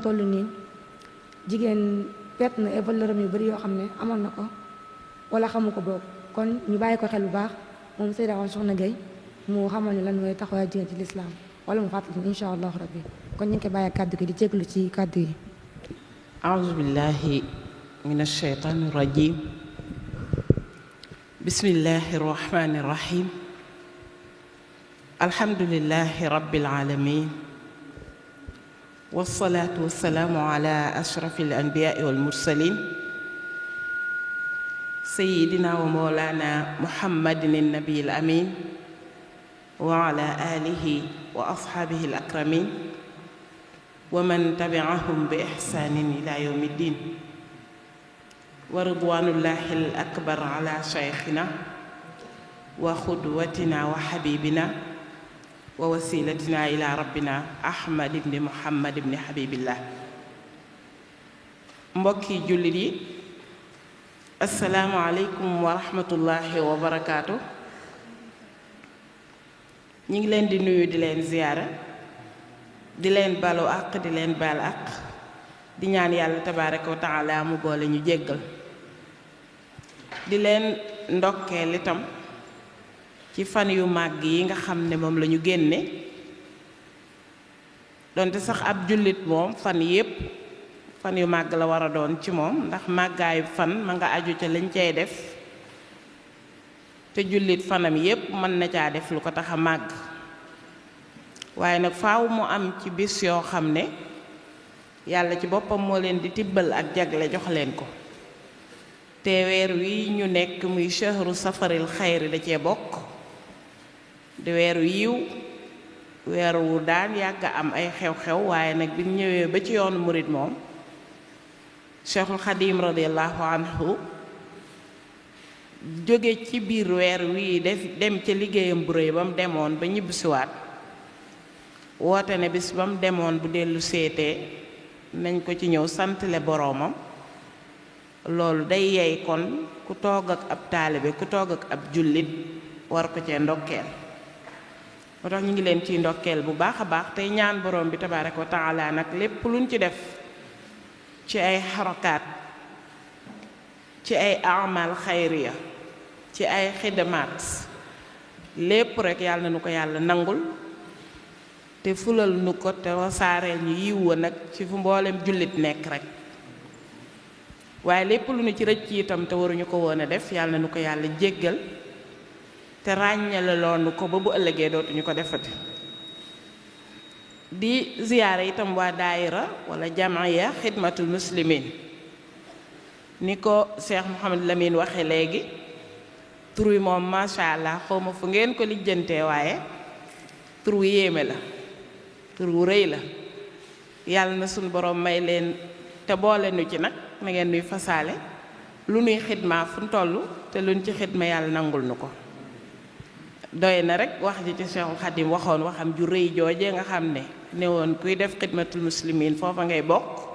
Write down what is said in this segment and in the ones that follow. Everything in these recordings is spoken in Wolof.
toll nii jigéen perte na ay valeuram yu bari yoo xam ne amoon na ko wala xamu ko boog kon ñu bàyyi ko xel bu baax moom Seyda Soxna Gaye mu xamal ñu lan mooy taxawaay jigéen ci lislaam wala mu fàttali ñu incha allahu rabbi kon ñu ngi koy bàyyi kàddu gi di jéglu ci kàddu yi. أعوذ بالله من الشيطان الرجيم بسم الله الرحمن الرحيم الحمد لله رب العالمين والصلاة والسلام على أشرف الأنبياء والمرسلين سيدنا ومولانا محمد النبي الأمين وعلى آله وأصحابه الأكرمين ومن تبعهم بإحسان إلى يوم الدين ورضوان الله الأكبر على شيخنا وقدوتنا وحبيبنا ووسيلتنا إلى ربنا أحمد بن محمد بن حبيب الله mbokki jullit yi assalaamu aleykum wa rahmatullahi wa barakaatu ñi ngi leen di nuyu di leen ziyaara di leen balu àq di leen baal àq di ñaan yàlla tabaaraka wa taala mu boole ñu jéggal di leen ndokkeel itam ci fan yu màgg yi nga xam ne moom la ñu génne donte sax ab jullit moom fan yépp fan yu màgg la war a doon ci moom ndax màggaayu fan ma nga aju ca lañ cay def te jullit fanam yépp mën na caa def lu ko tax a màgg waaye nag faaw mu am ci bis yoo xam ne yàlla ci boppam moo leen di tibbal ak jagle jox leen ko te weer wi ñu nekk muy shahru safaril xayri da cee bokk di weeru yiw weer wu daan yàgg am ay xew-xew waaye nag bi ñëwee ba ci yoonu murit moom Cheikhul Xadim radiallahu anhu jóge ci biir weer wi dem ca liggéeyam bu réy ba mu demoon ba ñibbisiwaat woote ne bis ba mu demoon bu dellu seetee nañ ko ci ñëw santale boroomam loolu day yey kon ku toog ak ab taalibe ku toog ak ab jullit war ko cee ndokkeel moo tax ñu ngi leen ciy ndokkeel bu baax a baax tey ñaan boroom bi tabaaraka wa taala nag lépp luñ ci def ci ay xarakaat ci ay amal xayriya ci ay xidamaat lépp rek yàlla na nu ko yàlla nangul te fulal nu ko te wasaareel ñu yiw wa nag ci fu mboolem jullit nekk rek waaye lépp lu nu ci rëcc itam te waruñu ko woon a def yàlla na nu ko yàlla jéggal te ràññale loonu ko ba bu ëllëgee dootuñu ko defati di ziyaara itam waa daayira wala jamiya xidmatul muslimin ni ko Cheikh Mouhamed Lamine waxe léegi tur wi moom macha allah xawma fu ngeen ko lijjantee waaye tur wu yéeme la tur wu rëy la yàlla na suñu borom may leen te boole nu ci nag na ngeen nuy fasaale lu nuy xidma fu nu toll te luñ ci xidma yàlla nangul nu ko doy na rek wax ji ci Cheikhul Khadim waxoon waxam ju rëy jooje nga xam ne woon kuy def xidmatul muslimin foofa ngay bokk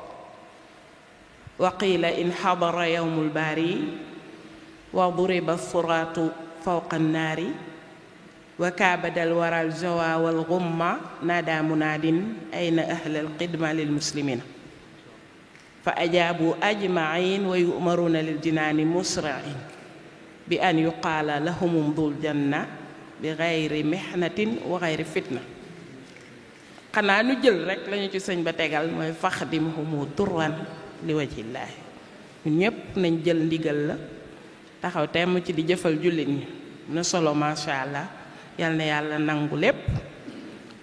wa qiila in xadara yawmul baari wa duriba suraatu fawqa nnaari wa kaabadal waral jawa wal gumma naada munaadin ayna ahlal xidma lil muslimina fa ajaabu ajmain wa yu'maruna lil jinaani musri'in bi an yuqaala lahumum dul janna bi gayri mihnatin wa gayri fitna xanaa nu jël rek lañu ci sëñ ba tegal mooy faxdimhumu turran li wajhillaahi ñun ñépp nañ jël ndigal la taxaw temm ci di jëfal jullit ñi na solo macha allah yal na yàlla nangu lépp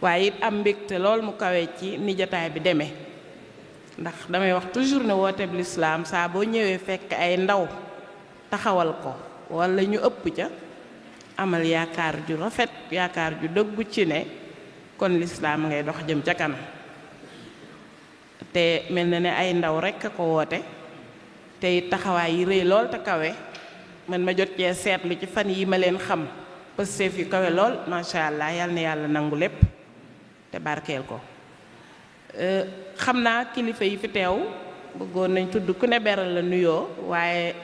waaye it am mbégte lool mu kawe ci ni jotaay bi demee ndax damay wax toujours ne wooteeb lislaam saa boo ñëwee fekk ay ndaw taxawal ko wala ñu ëpp ca amal yaakaar ju rafet yaakaar ju dëggu ci ne kon lislaam ngay dox jëm ca kanam te mel na ne ay ndaw rekk a ko woote te it taxawaay yi rëy lool te kawe man ma jot cee seetlu ci fan yi ma leen xam pësteef yu kawe lool macha allah yal na yàlla nangu lépp te barkeel ko xam naa kilifa yi fi teew bëggoon nañ tudd ku ne beral la nuyoo waaye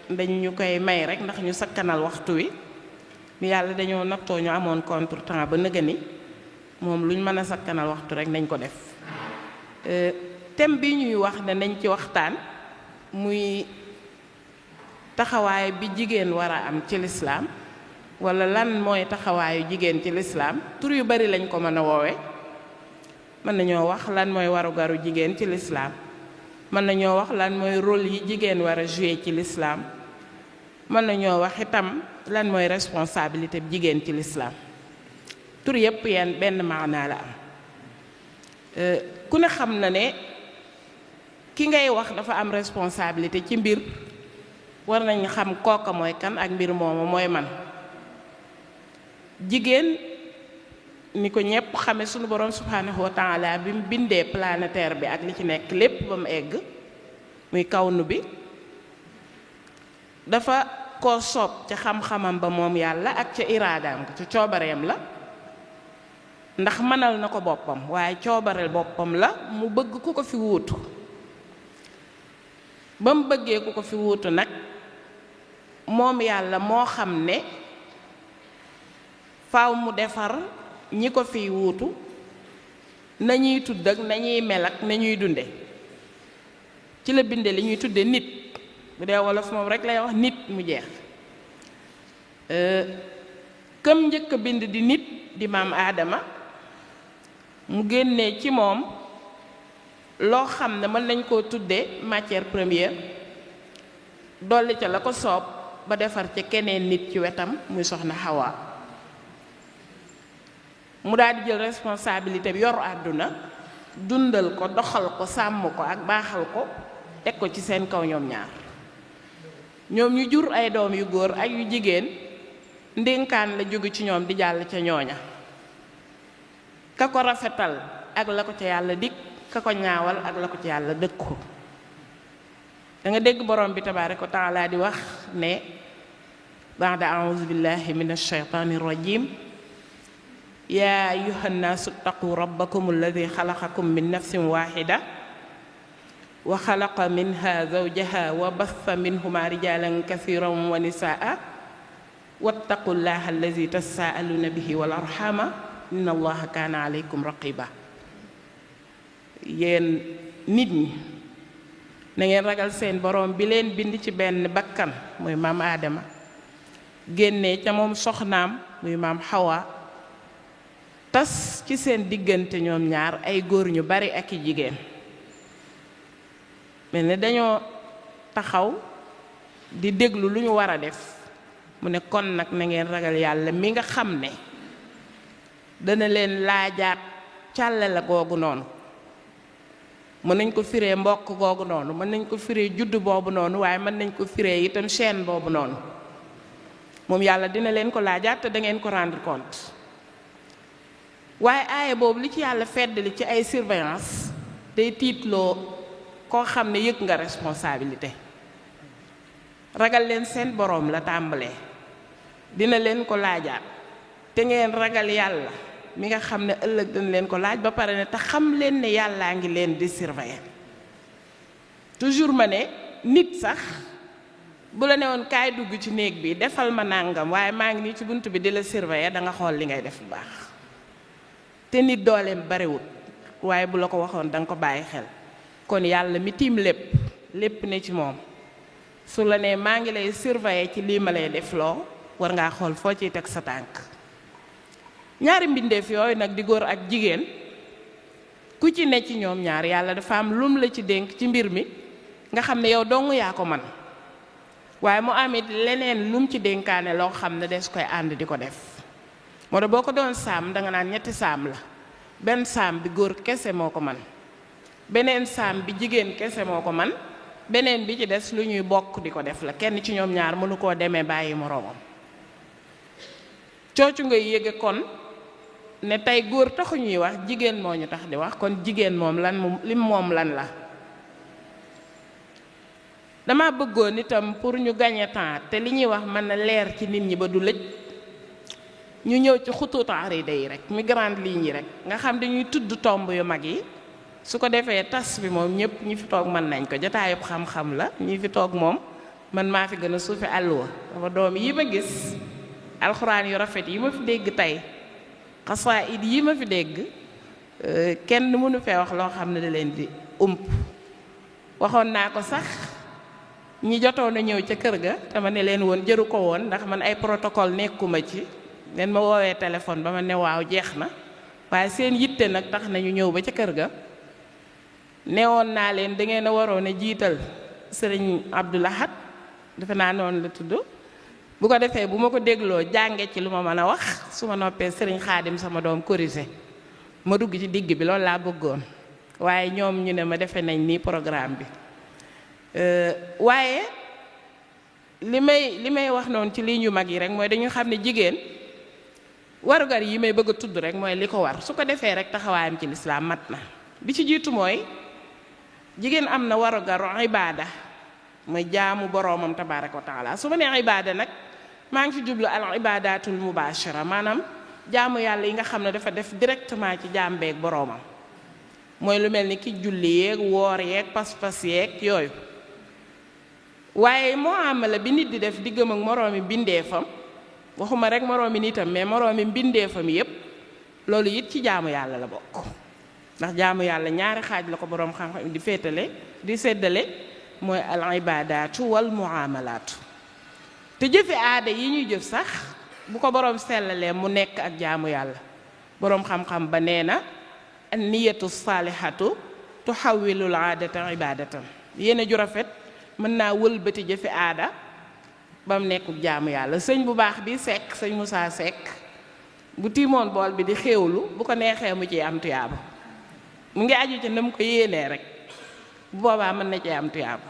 dañ ñu koy may rek ndax ñu sakkanal waxtu wi mi yàlla dañoo nattoo ñu amoon contretemps ba nëga ni moom luñ mën a sakkanal waxtu rek nañ ko def thème bi ñuy wax ne nañ ci waxtaan muy taxawaay bi jigéen war a am ci lislaam wala lan mooy taxawaayu jigéen ci lislaam tur yu bari lañ ko mën a woowe mën nañoo wax lan mooy warugaru jigéen ci lislaam mën nañoo wax lan mooy rôle yi jigéen war a jouer ci lislaam mën nañoo wax itam lan mooy responsabilité bi jigéen ci lislaam tur yépp yenn benn maanaa la am ku ne xam na ne ki ngay wax dafa am responsabilité ci mbir war nañ xam kooka mooy kan ak mbir moomu mooy man jigéen ni ko ñépp xame sunu borom subhanahu wa taala bi mu bindee planétaire bi ak li ci nekk lépp ba mu egg muy kawnu bi dafa koo soob ca xam-xamam ba moom yàlla ak ca iraadaam ca coobareem la ndax mënal na ko boppam waaye coobareel boppam la mu bëgg ku ko fi wuutu ba mu bëggee ku ko fi wuutu nag moom yàlla moo xam ne faaw mu defar ñi ko fiy wuutu nañuy tudd ak nañuy mel ak nañuy dunde ci la binde li ñuy tudde nit bu dee wolof moom rek lay wax nit mu jeex këm njëkk a bind di nit di maam aadama mu génnee ci moom loo xam ne mën nañ koo tudde matière première dolli ca la ko soob ba defar ca keneen nit ci wetam muy soxna Hawa mu daal di jël responsabilité bi yor àdduna dundal ko doxal ko sàmm ko ak baaxal ko teg ko ci seen kaw ñoom ñaar ñoom ñu jur ay doom yu góor ak yu jigéen ndénkaan la jóge ci ñoom di jàll ca ñooña ka ko rafetal ak la ko ca yàlla dig ka ko ñaawal ak la ko ca yàlla dëkku da nga dégg borom bi tabaaraka wa taala di wax ne ba'da a'uuzu billahi minash shaytaanir rajiim yaa ayyuhan naasu ttaqu rabbakum alladi xalaqakum min nafsin waahida wa xalaqa minha zawjaha wa bassa minhuma rijaalan kasiiran wa nisaa wattaqu llaha alladi tasaaluna bihi wal arxama inna allaha kaana aleykum raqiba yéen nit ñi na ngeen ragal seen borom bi leen bind ci benn bakkan muy maam aadama génnee ca moom soxnaam muy maam xawa tas ci seen diggante ñoom ñaar ay góor ñu bari ak i jigéen mel ne dañoo taxaw di déglu lu ñu war a def mu ne kon nag na ngeen ragal yàlla mi nga xam ne dana leen laajaat càlle la googu noonu mën nañ ko firee mbokk googu noonu mën nañ ko firee judd boobu noonu waaye mën nañ ko firee itam chaîne boobu noonu moom yàlla dina leen ko laajaat te da ngeen ko rendre compte waaye aaya boobu li ci yàlla feddali ci ay surveillance day tiitloo koo xam ne yëg nga responsabilité ragal leen seen boroom la tàmbalee dina leen ko laajaat te ngeen ragal yàlla mi nga xam ne ëllëg dina leen ko laaj ba pare ne te xam leen ne yàllaa ngi leen di surveiller toujours ma ne nit sax bu la ne woon kaay dugg ci néeg bi defal ma nàngam waaye maa ngi nii ci bunt bi di la surveiller da nga xool li ngay def bu baax te nit dooleem barewut waaye bu la ko waxoon da nga ko bàyyi xel kon yàlla mi tiim lépp ne ci moom su la nee maa ngi lay surveiller ci lii ma lay def loo war ngaa xool foo ciy teg sa tànk ñaari mbindeef yooyu nag di góor ak jigéen ku ci ne ci ñoom ñaar yàlla dafa am lum la ci dénk ci mbir mi nga xam ne yow dong yaa ko man waaye mu amit leneen lum ci dénkaane loo xam ne des koy ànd di ko def moo tax boo ko doon saam danga naan ñetti saam la benn saam bi góor kese moo ko man beneen saam bi jigéen kese moo ko man beneen bi ci des lu ñuy bokk di ko def la kenn ci ñoom ñaar mënu koo demee bàyyi moroomam coocu ngay yëge kon ne tey góor taxu ñuy wax jigéen moo ñu tax di wax kon jigéen moom lan lim moom lan la dama bëggoon itam pour ñu gagner temps te li ñuy wax mën na leer ci nit ñi ba du lëj ñu ñëw ci xutuutu arida yi rek mi grande ligne yi rek nga xam dañuy tudd tomb yu mag yi su ko defee tas bi moom ñëpp ñi fi toog mën nañ ko jotaayub xam-xam la ñi fi toog moom man maa fi gën a suufi àlluwa dafa doom yi ma gis alxuraan yu rafet yi ma fi dégg tey xasaayid yi ma fi dégg kenn mënu fee wax loo xam ne da leen di ump waxoon naa ko sax ñi jotoon a ñëw ca kër ga te ma ne leen woon jëru ko woon ndax man ay protocole nekkuma ci leen ma woowee téléphone ba ma ne waaw jeex na waaye seen yitte nag tax nañu ñëw ba ca kër ga newoon naa leen da ngeen a waroon a jiital sëriñ Abdou Lahad defe naa noonu la tudd bu ko defee bu ma ko dégloo jànge ci lu ma mën a wax su ma noppee sëriñ Xaadim sama doom corrigé ma dugg ci digg bi loolu laa bëggoon waaye ñoom ñu ne ma defe nañ nii programme bi waaye li may wax noonu ci lii ñu mag yi rek mooy dañu xam ne jigéen warugar yi may bëgg a tudd rek mooy li ko war su ko defee rek taxawaayam ci lislaam mat na bi ci jiitu mooy jigéen am na warugaru ibaada mooy jaamu boroomam tabaaraka wa taala su ma nee ibaada nag maa ngi ci jublu al ibadatul mubashara maanaam jaamu yàlla yi nga xam ne dafa def directement ci jaam beeg boroomam mooy lu mel ni ki julli yeeg woor yeeg pas-pas yeeg yooyu waaye muamala bi nit di def diggam ak moroomi bindeefam waxuma rek moroomi nitam mais moroomi bindeefam yépp loolu it ci jaamu yàlla la bokk ndax jaamu yàlla ñaari xaaj la ko boroom xam-xam di séddale mooy al ibadaatu wal muamalaatu te jëfi aada yi ñuy jëf sax bu ko boroom sellalee mu nekk ak jaamu yàlla boroom xam-xam ba nee na an niyatu saalihatu tuxawilul aadata ibadatan yéene ju rafet mën naa wëlbati jëfi aada ba mu nekkul jaamu yàlla sëñ bu baax bi Seck sëñ Moussa Seck bu tiimoon bool bi di xéewlu bu ko neexee mu ci am tuyaaba mu ngi aju ci nam ko yéenee rek bu boobaa mën na ci am tuyaaba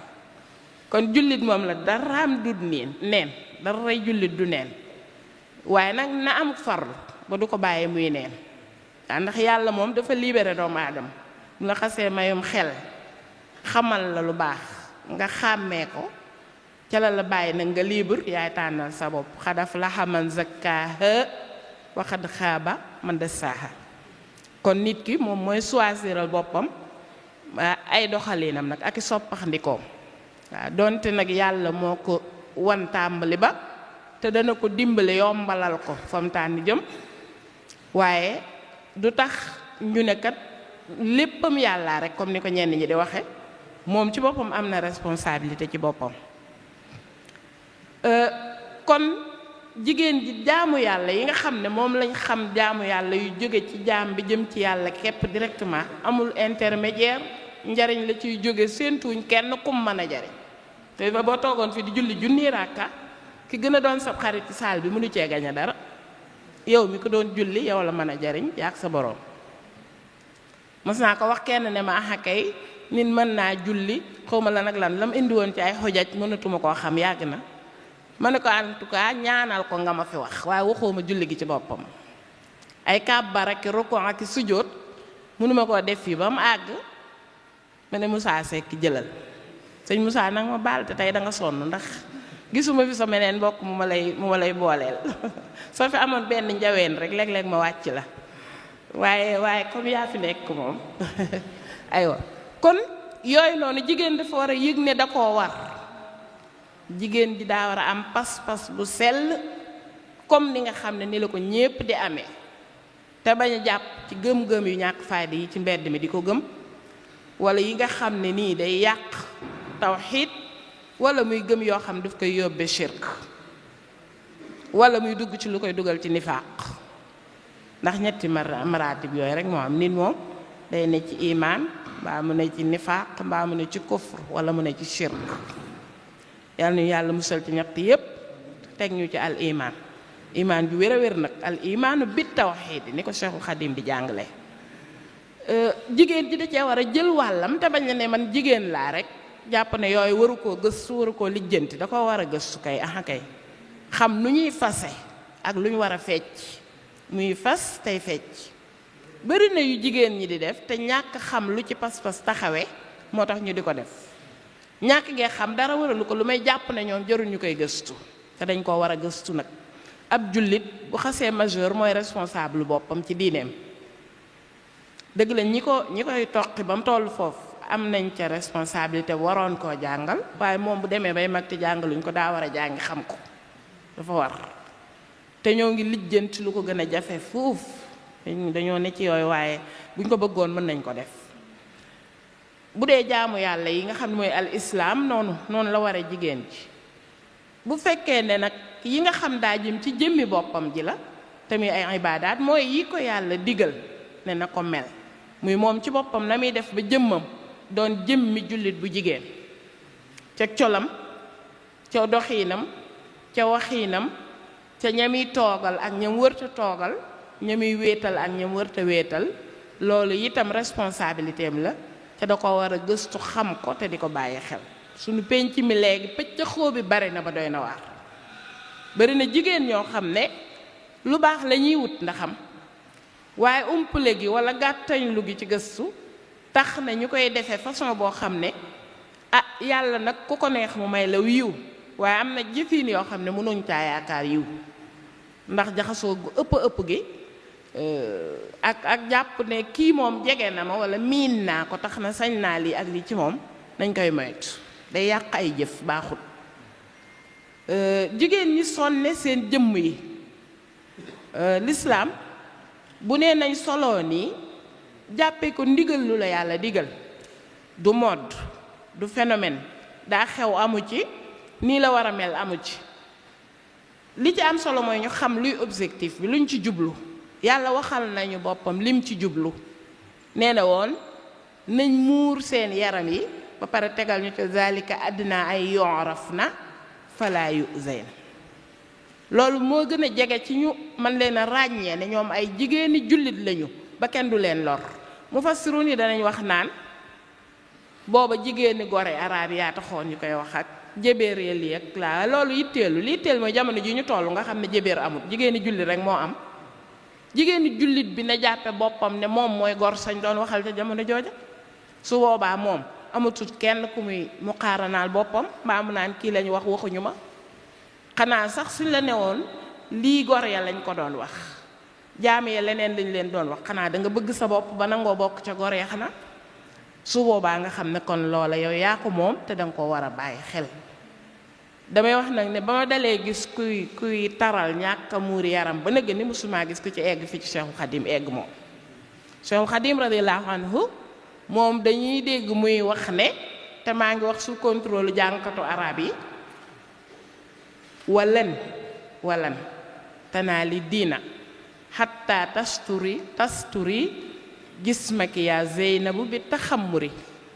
kon jullit moom la daraam du neen daray jullit du neen waaye nag na am farlu ba du ko bàyyee muy neen ndax yàlla moom dafa libéré doomu aadama mu la xasee mayum xel xamal la lu baax nga xàmmee ko ca la bàyyi nag nga libre yaay tànnal sa bopp xad aflaha man zakkaaha wa xad xaaba man dassaaha kon nit ki moom mooy choisiral boppam ay doxalinam nag ak i soppaxndikoom waaw donte nag yàlla moo ko wan tàmbali ba te dana ko dimbale yombalal ko fa mu tànn jëm waaye du tax ñu ne kat léppam yàlla rek comme ni ko ñenn ñi di waxe moom ci boppam am na responsabilité ci boppam kon jigéen ji jaamu yàlla yi nga xam ne moom lañ xam jaamu yàlla yu jóge ci jaam bi jëm ci yàlla képp directement amul intermédiaire njariñ la ciy jóge séentuuñ kenn kum mën a jariñ te ba boo toogoon fi di julli junni ràkka ki gën a doon sab xarit ci saal bi mënu cee gañe dara yow mi ko doon julli yow la mën a jariñ yaak sa boroom mës naa ko wax kenn ne ma axa kay nit mën naa julli xawma lan ak lan lam indi woon ci ay xojaj mënatuma koo xam yàgg na ma ne ko en tout cas ñaanal ko nga ma fi wax waaye waxuma julli gi ci boppam ay kàbbar ak rukuu ak sujjóot mënuma koo def fii ba mu àgg ma ne Moussa Seck jëlal sëñ Moussa nag ma baal te tey da nga sonn ndax gisuma fi sa meneen mbokk mu ma lay booleel soo fi amoon benn njaween rek léeg-léeg ma wàcc la waaye comme yaa fi nekk moom aywa kon yooyu noonu jigéen dafa war a yëg ne da koo war jigéen ji daa war a am pas-pas bu sell comme ni nga xam ne ni la ko ñépp di amee te bañ a jàpp ci gëm-gëm yu ñàkk fayda yi ci mbedd mi di ko gëm wala yi nga xam ne nii day yàq tawxiid wala muy gëm yoo xam daf koy yóbbe shirk wala muy dugg ci lu koy dugal ci nifaaq ndax ñetti maratib yooyu rek moo am nit moom day ne ci imaan mbaa mu ne ci nifaaq mbaa mu ne ci kufr wala mu ne ci shirk yàlla ñu yàlla musal ci ñett yépp teg ñu ci al iman iman ju wér a wér nag al imaanu bit tawxiid ni ko Cheikhul Xadim di jàngale jigéen ji da cee war a jël wàllam te bañ la ne man jigéen laa rek jàpp ne yooyu waru koo gëstu waru koo lijjanti da ko war a gëstu kay aha kay xam nu ñuy fase ak lu ñu war a fecc muy fas tey fecc bari na yu jigéen ñi di def te ñàkk xam lu ci pas-pas taxawee moo tax ñu di ko def ñàkk ngee xam dara waralu ko lu may jàpp ne ñoom jarul ñu koy gëstu te dañ koo war a gëstu nag ab jullit bu xasee majeur mooy responsable boppam ci diineem dëgg la ñi koy toqi ba mu toll foofu am nañ ca responsabilité waroon koo jàngal waaye moom bu demee bay mag te jàngaluñ ko daa war a jàngi xam ko dafa war te ñoo ngi lijjanti lu ko gën a jafe fuuf dañoo ne ci yooyu waaye buñ ko bëggoon mën nañ ko def bu dee jaamu yàlla yi nga xam ne mooy al islaam noonu la war a jigéen ji. bu fekkee ne nag yi nga xam daa jëm ci jëmmi boppam ji la tamit ay ibaadaat mooy yi ko yàlla digal ne na ko mel muy moom ci boppam na muy def ba jëmmam doon jëmmi jullit bu jigéen ca colam ca doxiinam ca waxiinam ca ñami toogal ak ñam wërta toogal ñami wéetal ak ñam wërta wéetal loolu itam responsabilité am la te da ko war a gëstu xam ko te di ko bàyyi xel. suñu penc mi léegi pëcc bi bari na ba doy na waar bari na jigéen ñoo xam ne lu baax la ñuy wut ndaxam waaye umpale gi wala gàttañlu gi ci gëstu tax na ñu koy defee façon boo xam ne yàlla nag ku ko neex mu may la yiw waaye am na jëfin yoo xam ne mënuñ caa yaakaar yiw ndax jaxasoo gu ëpp gi ak jàpp ne kii moom jege na ma wala miin naa ko tax na sañ naa lii ak lii ci moom nañ koy moytu day yàq ay jëf baaxut. jigéen ñi sonne seen jëmm yi lislaam bu nee nañ soloo nii jàppee ko ndigal lu la yàlla digal du mode du phénomène daa xew amu ci nii la war a mel amu ci. li ci am solo mooy ñu xam luy objectif bi luñ ci jublu yàlla waxal nañu boppam lim ci jublu nee na woon nañ muur seen yaram yi ba pare tegal ñu ci zalika àddina ay yoraf na falaa yu zeyn loolu moo gën a jege ci ñu man leen a ràññee ne ñoom ay jigéeni jullit lañu ba kenn du leen lor mufassirun yi danañ wax naan booba jigéeni gore araab yaa taxoon ñu koy wax ak jébéer yi ak laa loolu yitteelu li yitteel mooy jamono ji ñu toll nga xam ne jébéer amut jigéeni jullit rek moo am jigéeni jullit bi ne jàppe boppam ne moom mooy gor sañ doon waxal ca jamono jooja su boobaa moom amatut kenn ku muy mu xaaranaal boppam mbaa mu naan kii lañu wax waxuñu ma xanaa sax suñ la newoon lii gor ya lañ ko doon wax jaam ya leneen lañ leen doon wax xanaa da nga bëgg sa bopp ba nangoo bokk ca gor ya xanaa su boobaa nga xam ne kon loola yow yaa ko moom te danga ko war a bàyyi xel. damay wax nag ne ba ma dalee gis kuy taral ñàkk a muur yaram ba nëgg ni musuma gis ku ci egg fi ci Cheikhul Khadim egg moom Cheikhul Khadim radiyallahu anhu moom dañuy dégg muy wax ne te maa ngi wax sous contrôle jàngkatu arab yi walan tanaali diina hatta tasturi jismaki yaa Zeynabu bi taxammuri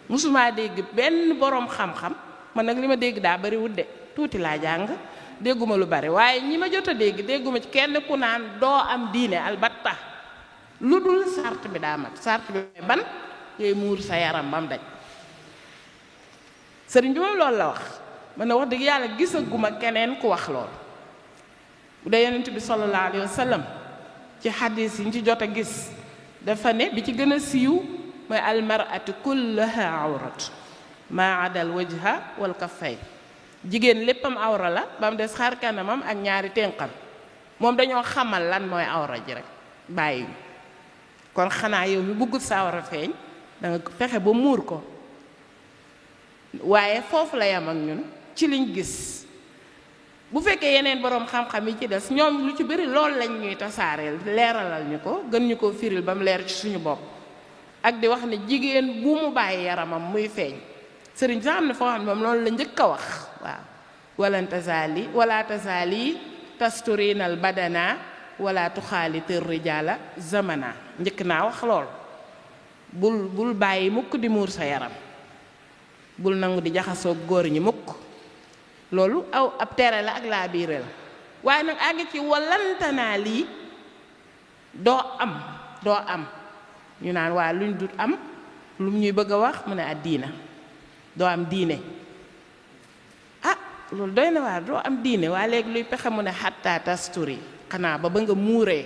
musuma dégg benn boroom xam-xam man nag li ma dégg daa bari wut de tuuti laa jàng dégguma lu bari waaye ñi ma jot a dégg dégguma ci kenn ku naan doo am diine albatta lu dul sart bi daa mat sart bi ban ngay muur sa yaram bam daj sëriñ bi moom loolu la wax man na wax dëgg yàlla gisaguma keneen ku wax lool bu dee yonent bi sallallahu alayhi wa sallam ci xadis yi ñu ci jot a gis dafa ne bi ci gën a siiw mooy almaratu kullaha awrat maa adal wajha wal kaffay jigéen léppam awra la ba mu des xar kanamam ak ñaari ténqam moom dañoo xamal lan mooy awra ji rek bàyyi kon xanaa yow mi bëggut sa awra feeñ da nga fexe ba muur ko waaye foofu la yam ak ñun ci liñ gis bu fekkee yeneen boroom xam-xam yi ci des ñoom lu ci bëri loolu lañ ñuy tasaareel leeralal ñu ko gën ñu ko firil ba mu leer ci suñu bopp ak di wax ne jigéen bu mu bàyyi yaramam muy feeñ sëriñ sax am na foo xam ne moom loolu la njëkk a wax waaw wala tazaali tasturinal badana wala tuxaalitir rijaala zamana njëkk naa wax lool bul bàyyi mukk di muur sa yaram bul nangu di jaxasoo góor ñi mukk loolu ab tere la ak laa biire la waaye nag àgg ci walantanaa lii doo am ñu naan waa luñ dut am lu ñuy bëgg a wax mu ne diina doo am diine loolu doy na waar doo am diine waa léegi luy pexe mu ne xatta tasturi xanaa ba nga muuree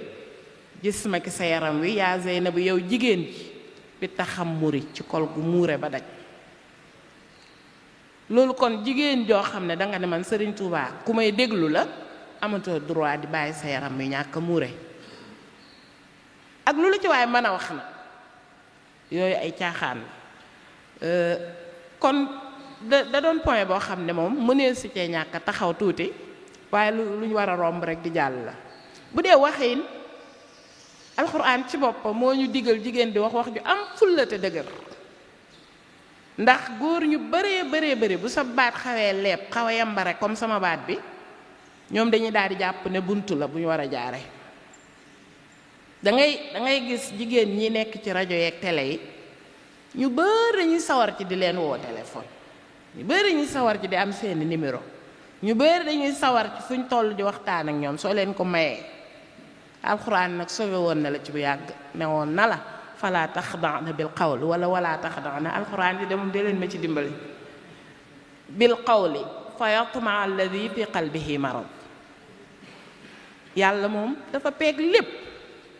gis ma ki sa yaram wi yaa Zeynabu yow jigéen ji bi taxam muri ci kol gu muure ba daj loolu kon jigéen joo xam ne danga ne man Serigne Touba ku may déglu la amatoo droit di bàyyi sa yaram wi ñàkk muure ak lu la ci waaye mën a wax na yooyu ay caaxaan la kon da doon point boo xam ne moom mënee si cee ñàkk taxaw tuuti waaye lu ñu war a romb rek di jàll la bu dee waxin alxuraan ci boppam moo ñu digal jigéen di wax ju am fulla te dëgër ndax góor ñu bëree bëri bu sa baat xawee leeb xaw a yambare comme sama baat bi ñoom dañuy daal di jàpp ne buntu la bu ñu war a jaare da ngay gis jigéen ñi nekk ci rajo yeeg télé yi ñu bëri dañuy sawar ci di leen woo téléphone, ñu bëri dañuy sawar ci di am seeni numéro, ñu bëri dañuy sawar ci fuñ toll di waxtaan ak ñoom soo leen ko mayee. alxuraan nag sowe woon na la ci bu yàgg ne woon na la falaa taxda'na bil qawli wala taxda'na alxuraan yi de moom de leen ma ci dimbali bil qawli fa yatma'a alladi fi qalbihi marad. yàlla moom dafa peeg lépp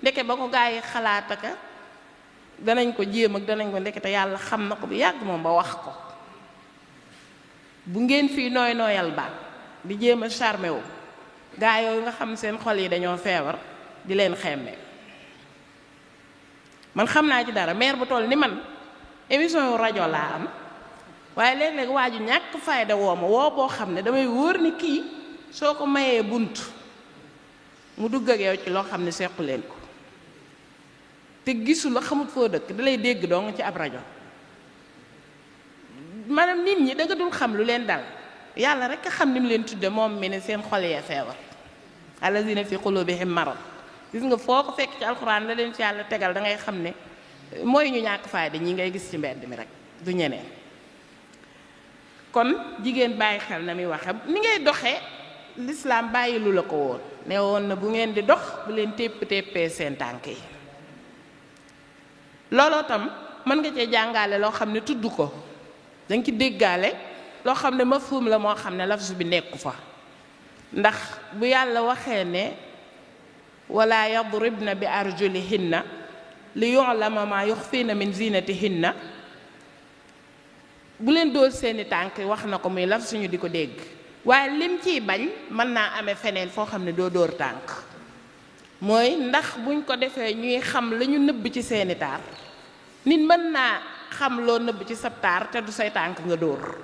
ndeke ba ko gaa yi xalaat aka danañ ko jéem ak danañ ko ndekete yàlla xam na ko bu yàgg moom ba wax ko. bu ngeen fii nooyal baat di jéem a charmé wu gaa yooyu nga xam seen xol yi dañoo feebar di leen xemme. man xam naa ci dara maire bu toll ni man émission yu rajo laa am waaye léeg-léeg waa ju ñàkk fayda woo ma woo boo xam ne damay wóor ni kii soo ko mayee bunt mu dugg ak yow ci loo xam ne sequ leen ko te gisul la xamut foo dëkk da lay dégg dong ci ab rajo. maanaam nit ñi da nga dul xam lu leen dal yàlla rek a xam ni mu leen tudde moom mi ne seen xol yee feebar allazina fi qulubihim marad. gis nga foo ko fekk ci alxuraan la leen ci yàlla tegal da ngay xam ne mooy ñu ñàkk fayda ñi ngay gis ci mbedd mi rek du ñeneen. kon jigéen bàyyi xel na muy waxe ni ngay doxee lislaam bàyyi lu la ko woon ne woon na bu ngeen di dox bu leen téppee seen tànk yi. looloo tam mën nga cee jàngale loo xam ne tudd ko danga ci déggaale loo xam ne mafhum la moo xam ne lafzu bi nekku fa. ndax bu yàlla waxee ne wala yadribna bi arjulihinna li yu'lama ma yuxfiina min zinatihinna bu leen dóor seeni tànk wax na ko muy laf suñu di ko dégg waaye lim ciy bañ mën naa amee feneen foo xam ne doo dóor tànk mooy ndax buñ ko defee ñuy xam la ñu nëbb ci seeni taar nit mën naa xam loo nëbb ci sab taar te du say tànk nga dóor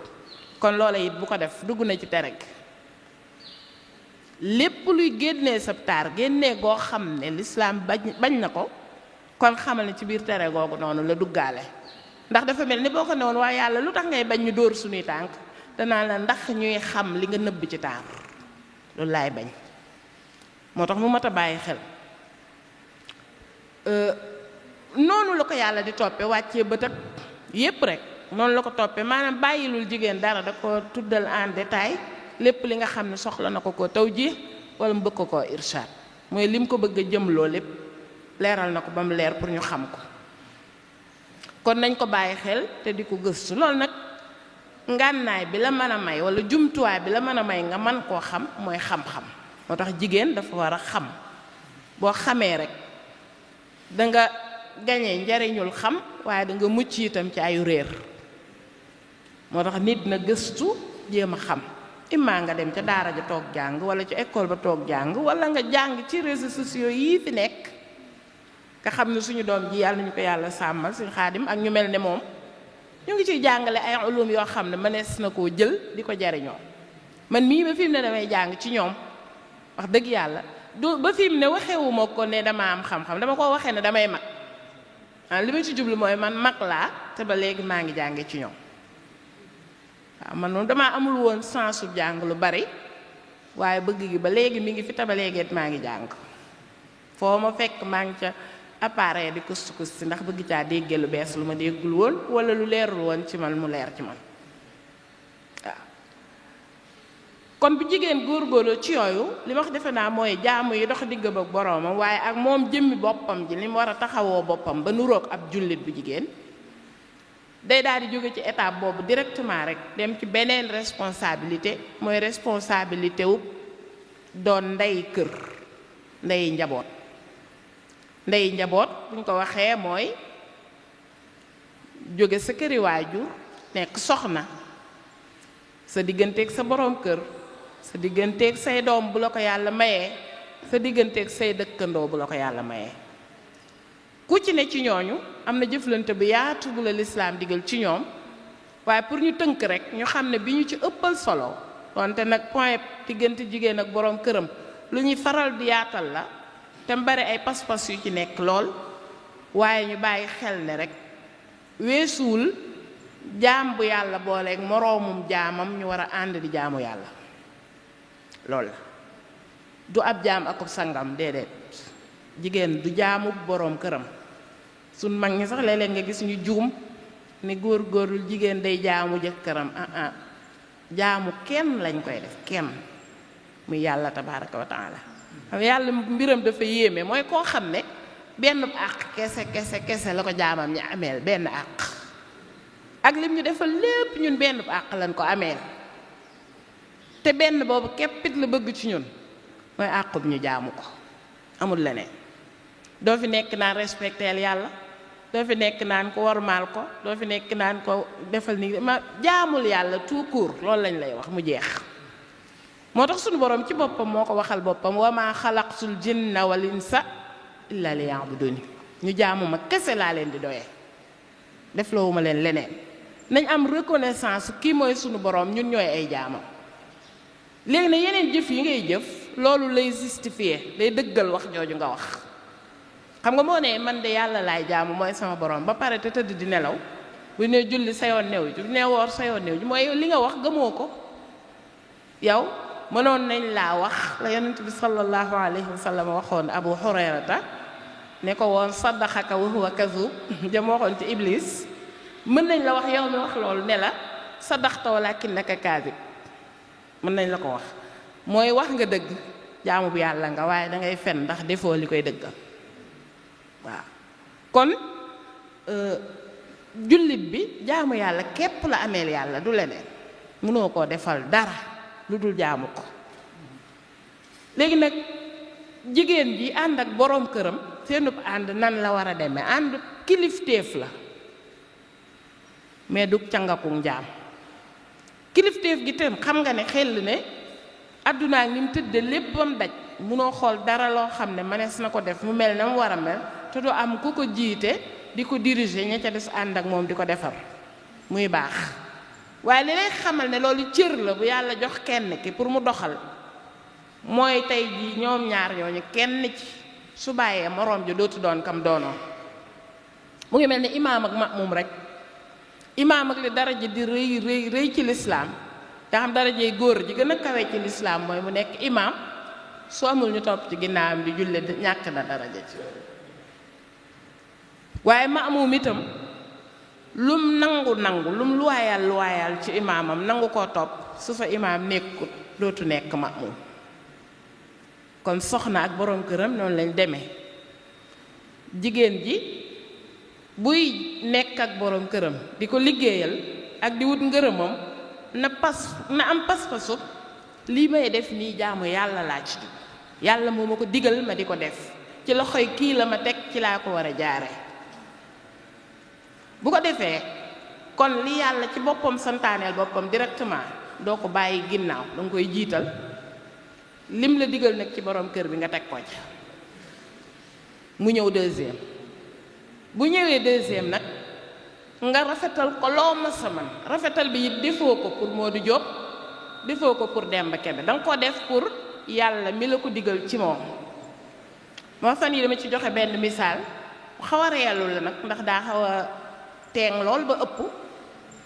kon loola it bu ko def dugg na ci tere gi. lépp luy génnee sab taar génnee goo xam ne lislaam bañ na ko kon xamal ne ci biir tere googu noonu la duggaale. ndax dafa mel ni boo ko newoon waaye yàlla lu tax ngay bañ ñu dóor suñuy tànk danaa la ndax ñuy xam li nga nëbb ci taar loolu laay bañ. moo tax mu mat a bàyyi xel noonu la ko yàlla di toppe wàccee bët ak yépp rek noonu la ko toppe maanaam bàyyilul jigéen dara da ko tuddal en détail lépp li nga xam ne soxla na ko taw ji wala mu bëgg ko koo irshad mooy lim ko bëgg a jëmloo lépp leeral na ko ba mu leer pour ñu xam ko. kon nañ ko bàyyi xel te di ko gëstu loolu nag ngànnaay bi la mën a may wala jumtuwaay bi la mën a may nga mën koo xam mooy xam-xam. moo tax jigéen dafa war a xam boo xamee rek da nga gañee njariñul xam waaye da nga mucc itam ci ayu réer. moo tax nit na gëstu jéem a xam immaa nga dem ca daara ja toog jàng wala ci école ba toog jàng wala nga jàng ci réseaux sociaux yii fi nekk nga xam ne suñu doom ji yàlla nañu ko yàlla sàmmal suñu xaadim ak ñu mel ne moom ñu ngi ciy jàngale ay ulum yoo xam ne mënees na koo jël di ko jariñoo. man mii ba fi mu ne damay jàng ci ñoom wax dëgg yàlla du ba fi mu ne waxewuma ko ne dama am xam-xam dama ko waxee ne damay mag li ma ci jublu mooy man mag laa te ba léegi maa ngi jànge ci ñoom. waaw man moom damaa amul woon sensu jàng lu bari waaye bëgg gi ba léegi mi ngi fi te ba léegi maa ngi jàng foo ma fekk maa ngi ca appareil di kustu kusti ndax bëgg caa déggee lu bees lu ma déggul woon wala lu leerul woon ci man mu leer ci man. waaw kon bu jigéen góorgóorlu ci yooyu li ma wax defe naa mooy jaamu yi dox diggam ak boroomam waaye ak moom jëmmi boppam ji li mu war a taxawoo boppam ba nuroog ab jullit bu jigéen. day daal di jóge ci étape boobu directement rek dem ci beneen responsabilité mooy responsabilité wu doon ndey kër ndey njaboot. ndey njaboot buñ ko waxee mooy jóge sa këri waajur nekk soxna sa digganteeg sa boroom kër sa digganteeg say doom bu la ko yàlla mayee sa digganteeg say dëkkandoo bu la ko yàlla mayee. ku ci ne ci ñooñu am na jëflante bu yaatu bu la lislaam digal ci ñoom waaye pour ñu tënk rek ñu xam ne bi ñu ci ëppal solo wante nag point diggante jigéen ak boroom këram lu ñuy faral di yaatal la te mu bari ay pas-pas yu ci nekk lool waaye ñu bàyyi xel ne rek weesuwul jaam bu yàlla booleeg moroomum jaamam ñu war a ànd di jaamu yàlla loolu la du ab jaam akub sangam déedéet jigéen du jaamu boroom këram suñ mag ñi sax léeg-léeg nga gis ñu juum ni góor-góorul jigéen day jaamu jëkkëram jaamu kenn lañ koy def kenn muy yàlla tabaaraka wa taala xam yàlla mbiram dafa yéeme mooy koo xam ne benn àq kese la ko jaamam ñi ameel benn àq ak lim ñu defal lépp ñun benn àq lañ ko ameel te benn boobu képpit la bëgg ci ñun mooy àqub ñu jaamu ko amul leneen doo fi nekk naan respecteel yàlla doo fi nekk naan ko wormaal ko doo fi nekk naan ko defal ni ma jaamul yàlla tout court loolu lañ lay wax mu jeex moo tax suñu borom ci boppam moo ko waxal boppam wa maa xalaqtul jinna wal insa illa liya'buduni ñu jaamu ma kese laa leen di doyee def loowuma leen leneen nañ am reconnaissance kii mooy suñu borom ñun ñooy ay jaamam léegi na yeneen jëf yi ngay jëf loolu lay justifier day dëggal wax jooju nga wax xam nga moo ne man de yàlla laay jaamu mooy sama borom ba pare te tëdd di nelaw bu ne julli sa yoon new ji bu ne woor sa yoon new ji mooy li nga wax gëmoo ko yow mënoon nañ laa wax la yonent bi sallallahu alayhi wa sallam waxoon Abu Hurayrata ne ko woon saddaxaka wa huwa kazub jam waxoon ci Iblis mën nañ la wax yow mi wax loolu ne la saddaxta walakinnaka kaazib mën nañ la ko wax mooy wax nga dëgg jaamu bu yàlla nga waaye dangay fen ndax defoo li koy dëggal waaw kon jullit bi jaamu yàlla képp la ameel yàlla du leneen mënoo koo defal dara lu dul jaamu ko léegi nag jigéen ji ànd ak boroom këram seenub ànd nan la war a demee ànd kilifteef la mais du cangaku njaam kilifteef gi tam xam nga ne xel ne àdduna ak ni mu tëdde léppam daj munoo xool dara loo xam ne mënees na ko def mu mel na mu war a mel te du am ku ko jiite di ko diriger ña ca des ànd ak moom di ko defar muy baax waaye li lay xamal ne loolu cër la bu yàlla jox kenn ki pour mu doxal mooy tey jii ñoom ñaar ñooñu kenn ci su bàyyee moroom ji dootu doon kam doonoo mu ngi mel ni imaam ak ma'muum rek imaam ak li daraja di rëy ci lislaam te xam darajey góor ji gën a kawe ci lislaam mooy mu nekk imaam su amul ñu topp ci ginnaawam di julle ñàkk na daraja ci waaye ma'muum itam lum nangu lum luwaayal ci imaamam nangu koo topp su fa imaam nekkut dootu nekk ma'muum kon soxna ak boroom këram noonu lañ demee jigéen ji buy nekk ak boroom këram di ko liggéeyal ak di wut ngërëmam na am pas-pasu lii may def nii jaamu yàlla laa ci yàlla moo ma ko digal ma di ko def ci loxoy kii la ma teg ci laa ko war a jaare bu ko defee kon li yàlla ci boppam santaaneel boppam directement doo ko bàyyi ginnaaw danga koy jiital lim la digal nag ci borom kër bi nga teg ko ca mu ñëw deuxième bu ñëwee deuxième nag nga rafetal ko loo ma sa man rafetal bi it defoo ko pour Modou Diop defoo ko pour Demba Kebe danga ko def pour yàlla mi la ko digal ci moom moo fan yi dama ci joxe benn misaal xaw a reelu la nag ndax daa xaw a teeng lool ba ëpp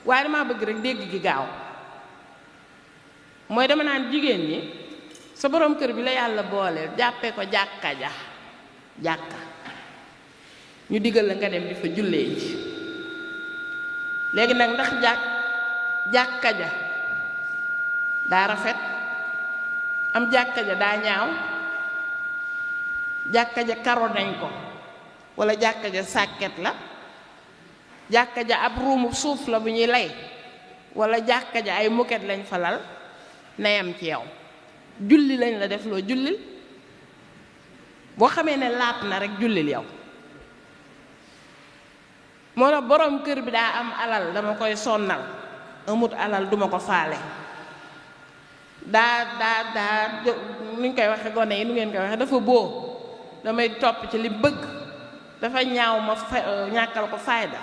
waaye damaa bëgg rek dégg gi gaaw mooy dama naan jigéen ñi sa borom kër bi la yàlla booleel jàppee ko jàkka ñu digal la nga dem di fa jullee ji léegi nag ndax jàkka ja daa rafet am jàkka ja daa ñaaw jàkka ja karo nañ ko walla jàkka ja sàkket la jàkka ja ab ruumu suuf la bu ñuy lay walla jàkka ja ay moket lañ fa lal nayam ci yow julli lañ la def loo jullil boo xamee ne laat na rek jullil yow moo tax borom kër bi daa am alal dama koy sonnal amut alal duma ko faale daa nuñ koy waxe gone yi nu ngeen koy waxe dafa boo damay topp ci li bëgg dafa ñaaw ma ñàkkal ko fayda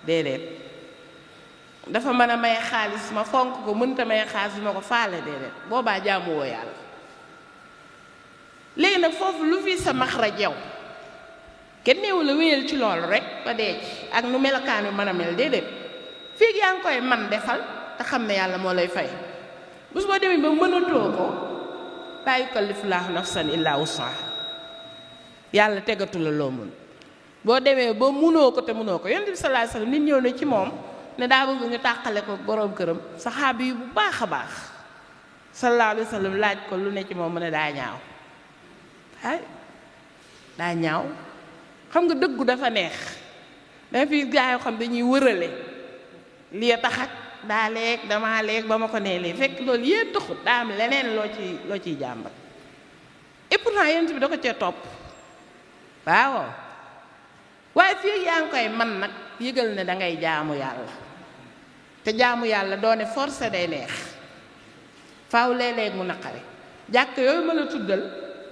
déedéet dafa mën a may xaalis ma fonk ko mënta may xaalis bi ma ko faale déedéet boobaa jaamuwoo yàlla léegi nag foofu lu fi sa maxraj yow kenn neewu la wéyal ci loolu rek ba dee ci ak nu melokaan wi mën a mel déedéet fii yaa ngi koy man defal te xam ne yàlla moo lay fay bés boo demee ba mënatoo ko laa yukallifu llaahu nafsan illaa wus'ahaa yàlla tegatu la loo mën boo demee ba munoo ko te munoo ko yonent bi sallallaahu alayhi wa sallam nit ñëw na ci moom ne daa bëgg ñu tàqale ko boroom këram saxaabi yi bu baax a baax sallallaahu alayhi wa sallam laaj ko lu ne ci moom mu ne daa ñaaw ay daa ñaaw xam nga dëggu dafa neex danga fi gaa yoo xam dañuy wërale lii tax ak daa leeg damaa leeg ba ma ko nee lii fekk loolu yépp taxut daa am leneen loo ciy jàmbat et pourtant yonent bi da ko cee topp waaw waaye fii yaa ngi koy man nag yëgal ne da ngay jaamu yàlla te jaamu yàlla doone forcé day neex faaw léeg-léeg mu naqari jàkka yooyu ma la tuddal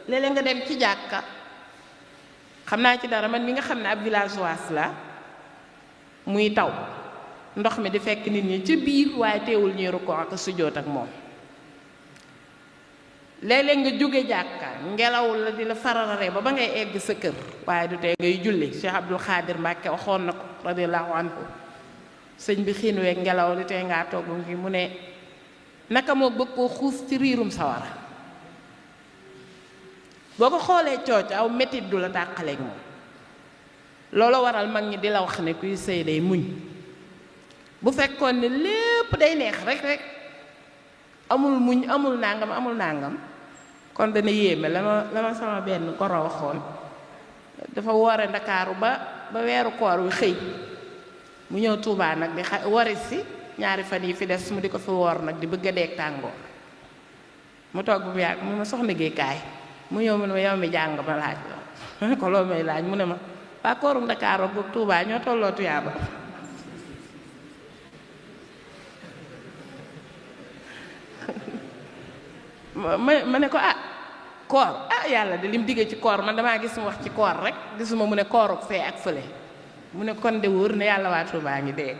léeg-léeg nga dem ci jàkka xam naa ci dara man mi nga xam ne ab villageoise la muy taw ndox mi di fekk nit ñi ci biir waaye teewul ñuy rukkoo ak sujjóot ak moom léeg-léeg nga jóge jàkka ngelaw la di la fararare ba ngay egg sa kër waaye du tee ngay julli Cheikh Abdul Xaadir Mbàkke waxoon na ko radiyallahu anhu sëñ bi xiin weeg ngelaw li tey ngaa togg ngi mu ne naka moo bëgg koo xuus ci riirum sawara boo ko xoolee cooc aw metit du la tàqaleeg moom loolu waral mag ñi di la wax ne kuy sëy day muñ bu fekkoon ne lépp day neex rek amul muñ amul nàngam kon dana yéeme la ma sama benn goro waxoon dafa woore Ndakaaru ba weeru koor wi xëy mu ñëw Tuubaa nag di wari si ñaari fan yi fi des mu di ko fi woor nag di bëgg a deeg tàngoor mu toog bu mu yàgg mu ma soxna Géey kaay mu ñëw mu ne ma yow mi jàng ma laaj la ko loo may laaj mu ne ma waa kooru Ndakaaru ak Tuubaa ñoo tolloo tuyaaba ma ne ko koor yàlla de lim digge ci koor man damaa gis mu wax ci koor rek gisuma mu ne kooruk fee ak fële mu ne kon de wóor ne yàlla waa Tuubaa ngi dee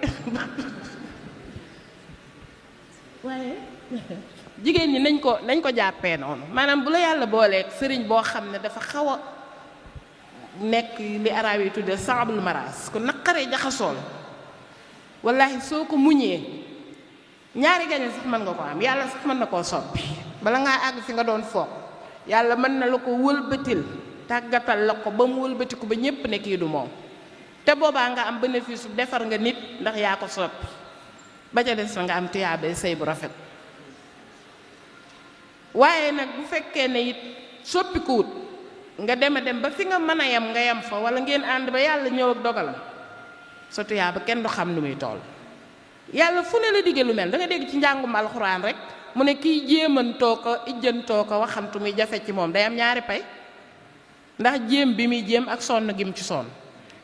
waaye jigéen ñi nañ ko jàppee noonu maanaam bu la yàlla booleeg sëriñ boo xam ne dafa xaw a nekk li arab yi tudde saabul maraas ku naqaree jaxasool wallahi soo ko muñee ñaari gañe sax mën nga ko am yàlla sax mën na koo soppi bala ngaa àgg fi nga doon foog yàlla mën na la ko wëlbatil tàggatal la ko ba mu wëlbatiku ba ñépp ne kii du moom te boobaa nga am bénéfice bu defar nga nit ndax yaa ko soppi ba ca des nga am tuyaabe sëy bu rafet waaye nag bu fekkee ne it soppikuwut nga dem ba fi nga mën a yem nga yem fa wala ngeen ànd ba yàlla ñëw ak dogalam sa tuyaaba kenn du xam nu muy toll yàlla fu ne la digge lu mel da nga dégg ci njàngum alxuraan rek mu ne kiy jéemantoo ko ijjantoo ko waxamtu muy jafe ci moom day am ñaari pay ndax jéem bi muy jéem ak sonn gi mu ci sonn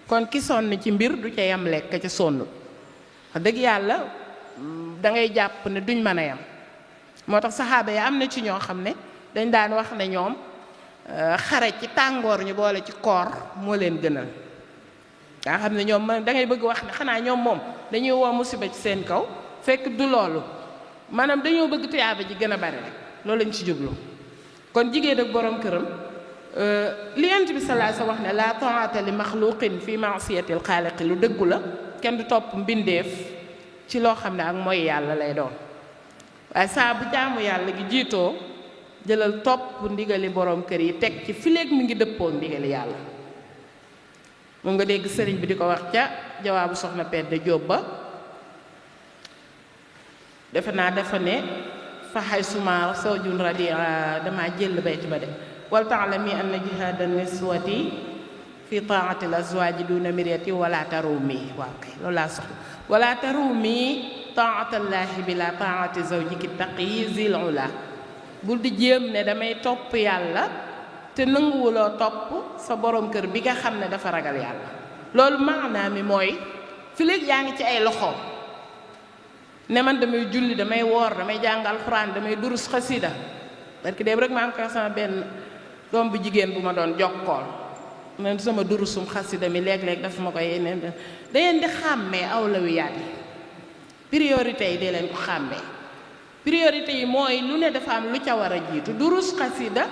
kon ki sonn ci mbir du ca yam lekk ca sonn wax dëgg yàlla da ngay jàpp ne duñ mën a yam moo tax saxaaba yi am na ci ñoo xam ne dañ daan wax ne ñoom xare ci tàngoor ñu boole ci koor moo leen gënal nga xam ne ñoom da ngay bëgg wax ne xanaa ñoom moom dañuy woo musiba ci seen kaw fekk du loolu maanaam dañoo bëgg tuyaaba ji gën a bari rek loolu lañ ci jublu kon jigéen ak borom këram li Yonent bi sallallahu alayhi wa sallam wax ne la ta'ata li maxluqin fi ma'siyatil xaaliqi lu dëggu la kenn du topp mbindeef ci loo xam ne ak mooy yàlla lay doon waaye saa bu jaamu yàlla gi jiitoo jëlal topp ndigali borom kër yi teg ci fileeg mi ngi dëppoo ndigali yàlla moom nga dégg sëriñ bi di ko wax ca jawaabu soxna Penda Jóob ba defe naa dafa ne fa xay suma sawjun radi dama jël bayti ba de wal ta'lami anna jihaada niswati fi taati l azwaaji duna miriyati wala tarumi waaw kay loolu laa soxla wala tarumi taatallaahi bi la taati zawjiki taqi zil ula bul di jéem ne damay topp yàlla te nanguwuloo topp sa borom kër bi nga xam ne dafa ragal yàlla loolu maanaa mi mooy fi léegi yaa ngi ci ay loxoom ne man damay julli damay woor damay jàng alxuraan damay durus xasida parce que déeb rek maa ngi koy sama benn doom bu jigéen bu ma doon jokkool man sama durusum xasida mi léeg-léeg dafa ma koy yeneen da ngeen di xàmmee awlawiyaat yi priorité yi dee leen ko xàmmee priorité yi mooy lu ne dafa am lu ca war a jiitu durus xasida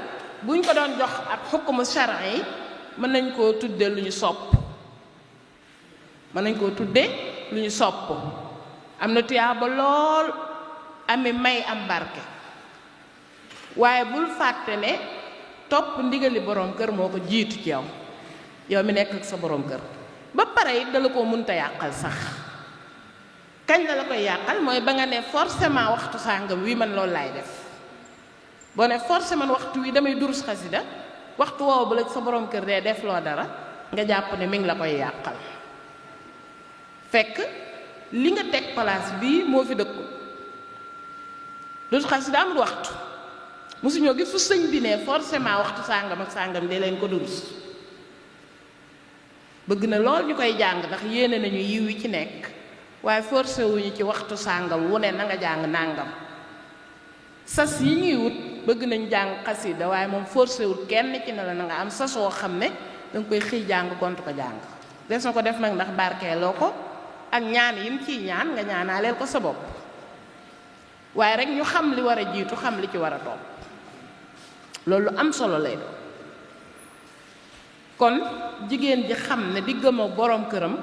buñ ko doon jox ab xukmu shar'i yi mën nañ koo tudde lu ñu sopp mën nañ koo tudde lu ñu sopp am na tuyaaba lool ami may am barke waaye bul fàtte ne topp ndigali borom kër moo ko jiitu ci yow mi nekk ak sa borom kër ba pare it dala koo mënta yàqal sax kañ la koy yàqal mooy ba nga ne forcément waxtu sàngam wi man loolu laay def boo ne forcément waxtu wi damay durus xasida waxtu woowu bu la sa borom kër dee def loo dara nga jàpp ne mi ngi la koy yàqal fekk li nga teg place bii moo fi dëkku durus xasida amul waxtu mosuñoo gis fu sëñ bi ne forcément waxtu sàngam ak sàngam de leen ko durus bëgg na lool ñu koy jàng ndax yéene nañu yiw yi ci nekk waaye forcé wuñu ci waxtu sàngam wu ne na nga jàng nàngam sas yi ñuy wut bëgg nañ jàng xasida waaye moom forcé wut kenn ci ne la na nga am sas woo xam ne danga koy xëy jàng gont ko jàng des na ko def nag ndax barkeeloo ko ak ñaan yim ciy ñaan nga ñaanaaleel ko sa bopp waaye rek ñu xam li war a jiitu xam li ci war a topp loolu am solo lay doon kon jigéen ji xam ne diggam ak borom këram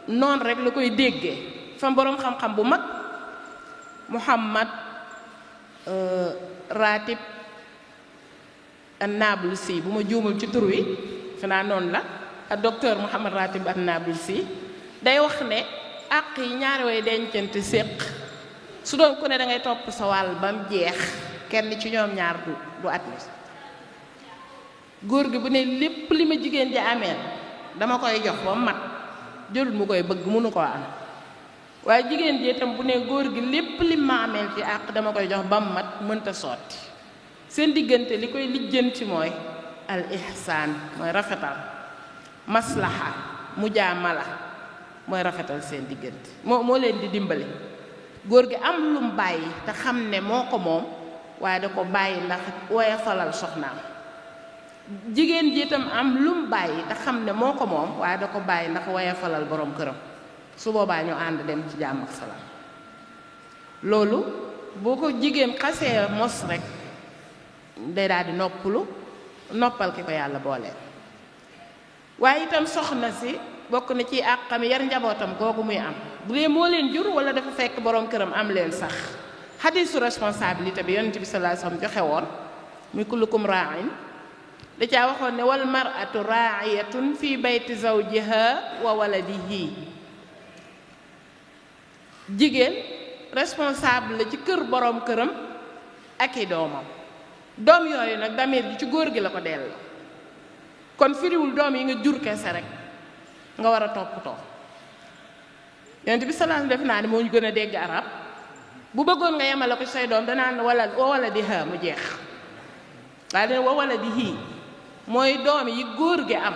noonu rek la koy déggee fa borom xam-xam bu mag Muhammad Ratib an-Nablusi bu ma juumul ci tur wi fi naa noonu la ak docteur Muhammad Ratib an-Nablusi day wax ne àq yi ñaari way dencante séq su doon ku ne da ngay topp sa wàll ba mu jeex kenn ci ñoom ñaar du at mi góor gi bu ne lépp li ma jigéen ji ameel dama koy jox ba mat jërul mu koy bëgg mënu koo am waaye jigéen ji itam bu ne góor gi lépp li ma ameel ci àq dama koy jox ba mat mënta sotti seen diggante li koy lijjanti mooy al ihsaan mooy rafetal maslaha mujaamala mooy rafetal seen diggante moo leen di dimbali góor gi am lu mu bàyyi te xam ne moo ko moom waaye da ko bàyyi ndax woyofalal soxnaam jigéen ji itam am lu mu bàyyi te xam ne moo ko moom waaye da ko bàyyi ndax woyofalal borom këram su boobaa ñu ànd dem ci jàmm ak salaam loolu boo ko jigéen xasee mos rek day daal di noppal ki ko yàlla booleel waaye itam soxna si bokk na ci àqam yar njabootam googu muy am bu dee moo leen jur wala dafa fekk borom këram am leen sax xadiisu responsabilité bi yonent bi sallallahu alayhi wasallam joxe woon muy kullukum raa'in da caa waxoon ne wal mar'atu raa'iyatun fi bayti zawjiha wa waladihi jigéen responsable la ci kër borom këram ak i doomam doom yooyu nag damir ji ci góor gi la ko delloo kon firiwul doom yi nga jur kese rek nga war a toppatoo yonent bi sallallahu def naa ne moo ñu gën a dégg arab bu bëggoon nga yemale ko say doom danaan wala di ha mu jeex waaye dana wala di hii mooy doom yi góor gi am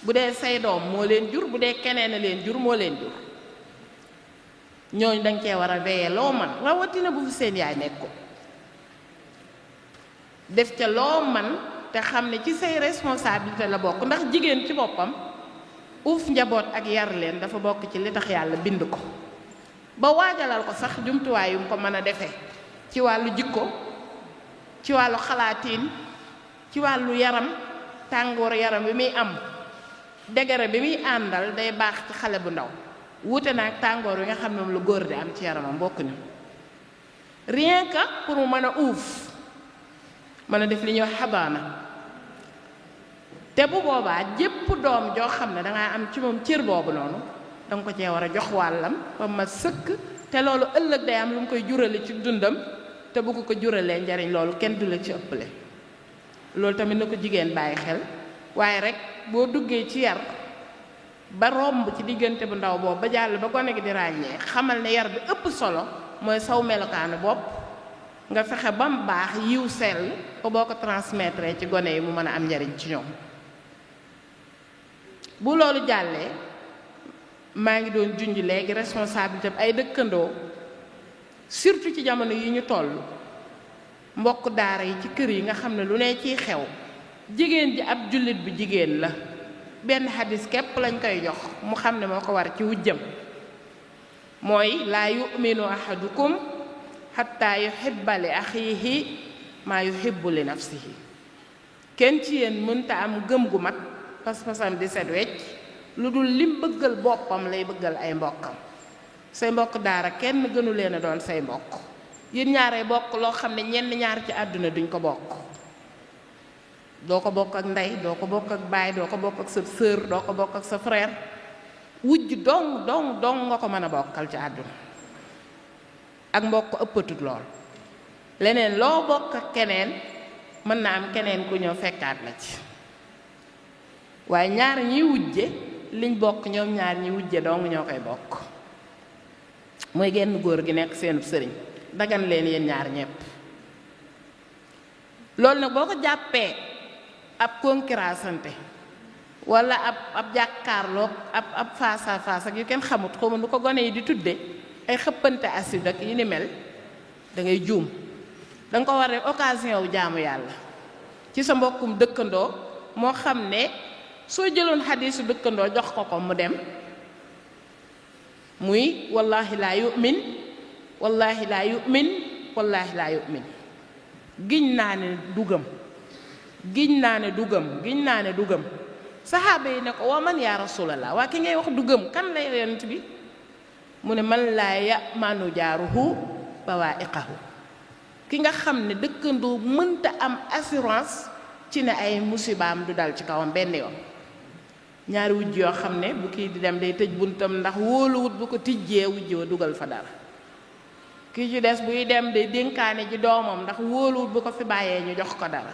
bu dee say doom moo leen jur bu dee keneen a leen jur moo leen jur ñooñu danga cee war a veiller loo man rawatina bu fi seen yaay nekk ko def ca loo man te xam ne ci say responsabilité la bokk ndax jigéen ci boppam uuf njaboot ak yar leen dafa bokk ci li tax yàlla bind ko ba waajalal ko sax jumtuwaay yu mu ko mën a defee ci wàllu jikko ci wàllu xalaatiin ci wàllu yaram tàngoor yaram bi muy am degere bi muy àndal day baax ci xale bu ndaw wuute na ak tàngoor wi nga xam ne moom lu góor di am ci yaramam bokkuñu rien que pour mu mën a uuf mën a def li ñuy wax xabaana te bu boobaa jépp doom joo xam ne dangaa am ci moom cër boobu noonu danga ko cee war a jox wàllam ba ma sëkk te loolu ëllëg day am lu mu koy jurale ci dundam te bu ko juralee njariñ loolu kenn du la ci ëppale loolu tamit na ko jigéen bàyyi xel waaye rek boo duggee ci yar ba romb ci diggante bu ndaw boobu ba jàll ba gone gi di ràññee xamal ne yar bi ëpp solo mooy saw melokaanu bopp nga fexe ba mu baax yiw sell ba boo ko transmettre ci gone yi mu mën a am njariñ ci ñoom bu loolu jàllee maa ngi doon junj léegi responsabilité bi ay dëkkandoo surtout ci jamono yi ñu toll mbokk daara yi ci kër yi nga xam ne lu ne ciy xew jigéen ji ab jullit bu jigéen la benn xadis képp lañ koy jox mu xam ne moo ko war ci wujjam mooy laa yu'minu ahadukum xatta yuhibba li axiihi maa yuhibbu li nafsihi kenn ci yéen mënta am gëm gu mat pas-pasam di set wecc lu dul lim bëggal boppam lay bëggal ay mbokkam say mbokk daara kenn gënu leen a doon say mbokk yéen ñaaree bokk loo xam ne ñenn ñaar ci àdduna duñ ko bokk doo ko bokk ak ndey doo ko bokk ak baay doo ko bokk ak sa sœur doo ko bokk ak sa frère wujj dong nga ko mën a bokkal ci àdduna ak mbokk ëppatut lool leneen loo bokk ak keneen mën na am keneen ku ñëw fekkaat la ci waaye ñaar ñiy wujje liñ bokk ñoom ñaar ñi wujje dong ñoo koy bokk mooy genn góor gi nekk seenub sëriñ dagan leen yéen ñaar ñépp loolu nag boo ko jàppee ab concurrence wala ab jàkkaarloog ab face à face ak yu kenn xamut xawma nu ko gone yi di tudde ay xëppante acide ak yi ni mel da ngay juum da nga ko war a occasion wu jaamu yàlla ci sa mbokkum dëkkandoo moo xam ne soo jëloon xadiisu dëkkandoo jox ko mu dem muy wallahi laa yu'min wallahi laa yu'min wallahi laa yu'min giñ naa ne dugam giñ naa ne dugam giñ naa ne dugam saxaaba yi ne ko waa man yaa rasulallah waa ki ngay wax dugam kan la yonent bi mu ne man laa ya'manu jaaruhu bawaa'iqahu ki nga xam ne dëkkandoo mënta am assurance ci ne ay musibaam du dal ci kawam benn yoon ñaari wujj yoo xam ne bu kii di dem day tëj buntam ndax wóoluwut bu ko tijjee wujj wa dugal fa dara kii ci des buy dem day dénkaane ji doomam ndax wóoluwut bu ko fi bàyyee ñu jox ko dara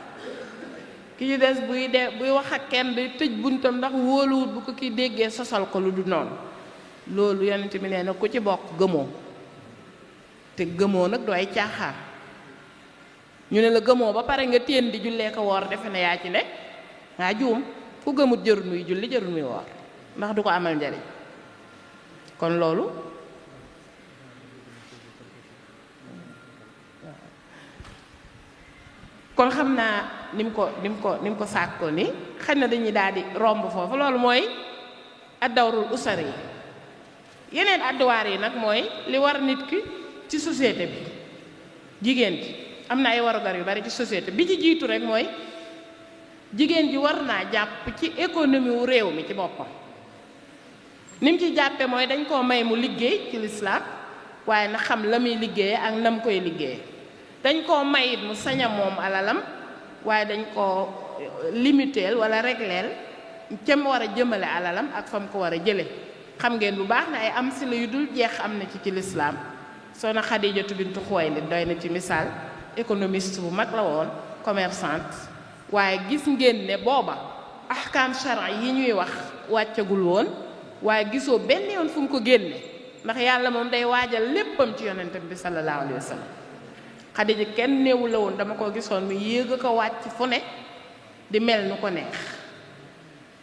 ki ci des buy wax ak kenn day tëj buntam ndax wóoluwut bu ko kii déggee sosal ko lu du noonu loolu yonent bi nee na ku ci bokk gëmoo te gëmoo nag du ay caaxaan ñu ne la gëmoo ba pare nga téen di jullee ko woor defe ne yaa ci ne ngaa juum ku gëmut jarul muy julli jarul muy woor ndax du ko amal njariñ kon loolu kon xam naa ni mu ko sàkkoo ni xëy na dañuy daal di romb foofu loolu mooy addawrul usari yi yeneen adduwaar yi nag mooy li war nit ki ci société bi jigéen ji am na ay warugar yu bari ci société bi ci jiitu rek mooy jigéen ji war naa jàpp ci économie wu réew mi ci boppam ni mu ci jàppe mooy dañ koo may mu liggéey ci lislaam waaye na xam la muy liggéeye ak nam koy liggéeye dañ koo may it mu sañ a moom alalam waaye dañ koo limiteel wala regleel ca mu war a jëmale alalam ak fa mu ko war a jële xam ngeen bu baax ne ay am si la yu dul jeex am na ci lislaam soxna Xadijatu bintu Xuwaylid doy na ci misaal économiste bu mag la woon commerçante waaye gis ngeen ne booba ahkaam shara yi ñuy wax wàccagul woon waaye gisoo benn yoon fu mu ko génne ndax yàlla moom day waajal léppam ci yonentam bi sallallahu alayhi wa sallam Xadija kenn néewu la woon dama ko gisoon mu yéeg a ko wàcc fu ne di mel nu ko neex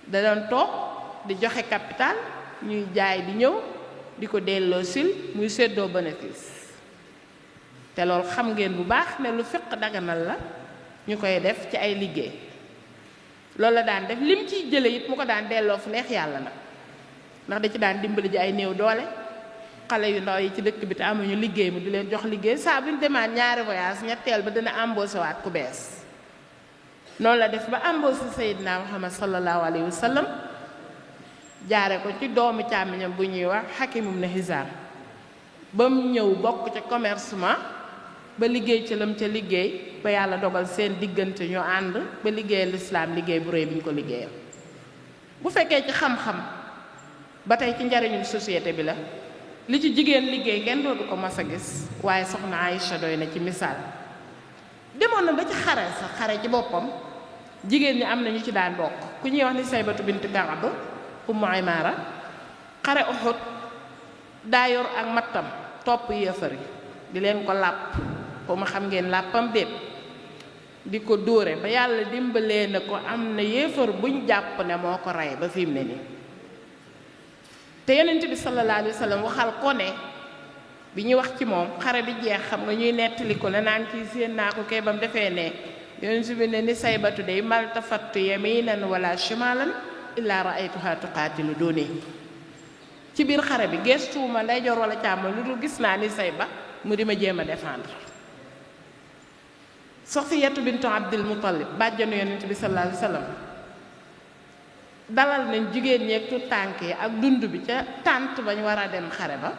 da doon toog di joxe capital ñuy jaay di ñëw di ko delloo sil muy séddoo bénéfice te loolu xam ngeen bu baax ne lu fiq daganal la ñu koy def ci ay liggéey loolu la daan def lim ciy jële it mu ko daan delloo fu neex yàlla nag ndax da ci daan dimbali ji ay néew doole xale yu ndaw yi ci dëkk bi te amuñu liggéey mu di leen jox liggéey saa bu ñu demaat ñaari voyage ñetteel ba dina embauché waat ku bees noonu la def ba embauché Seydina Muhammad sallallahu alayhi wa sallam jaare ko ci doomu càmmiñam bu ñuy wax Hakim ibn Hizam ba mu ñëw bokk ca commercement ba liggéey ca lam ca liggéey ba yàlla dogal seen diggante ñu ànd ba liggéeyal lislaam liggéey bu réy bi ñu ko liggéeyal bu fekkee ci xam-xam ba tey ci njariñul société bi la li ci jigéen liggéey kenn dootu ko mas a gis waaye soxna Aïcha doy na ci misaal demoon na ba ci xare sax xare ci boppam jigéen ñi am na ñu ci daan bokk ku ñuy wax ni Saybatu bint Ka'b Ummu Aymaara xare Uhud daa yor ak mattam topp yéefar yi di leen ko làpp ko ma xam ngeen làppam déet di ko dóore ba yàlla dimbalee na ko am na yéefar buñ jàpp ne moo ko rey ba fi mu ne nii te yonent bi sallallahu alayhi wa sallam waxal ko ne bi ñuy wax ci moom xare bi jeex xam nga ñuy nettali ko ne naan kii séen naa ko kay ba mu defee ne yonent bi ne ni Saybatu day maltafattu yaminan wala shimalan illa ra'aytuha tuqaatilu duni ci biir xare bi gestuwuma ndeyjoor wala càmmoñ lu dul gis naa ni Sayba mu di ma jéem a défendre Safiyatu bintu Abdul Muttalib bàjjanu yonent bi sallallahu alayhi wa sallam dalal nañ jigéen ñeeg tu tànk yi ak dund bi ca tànt bañ war a dem xare ba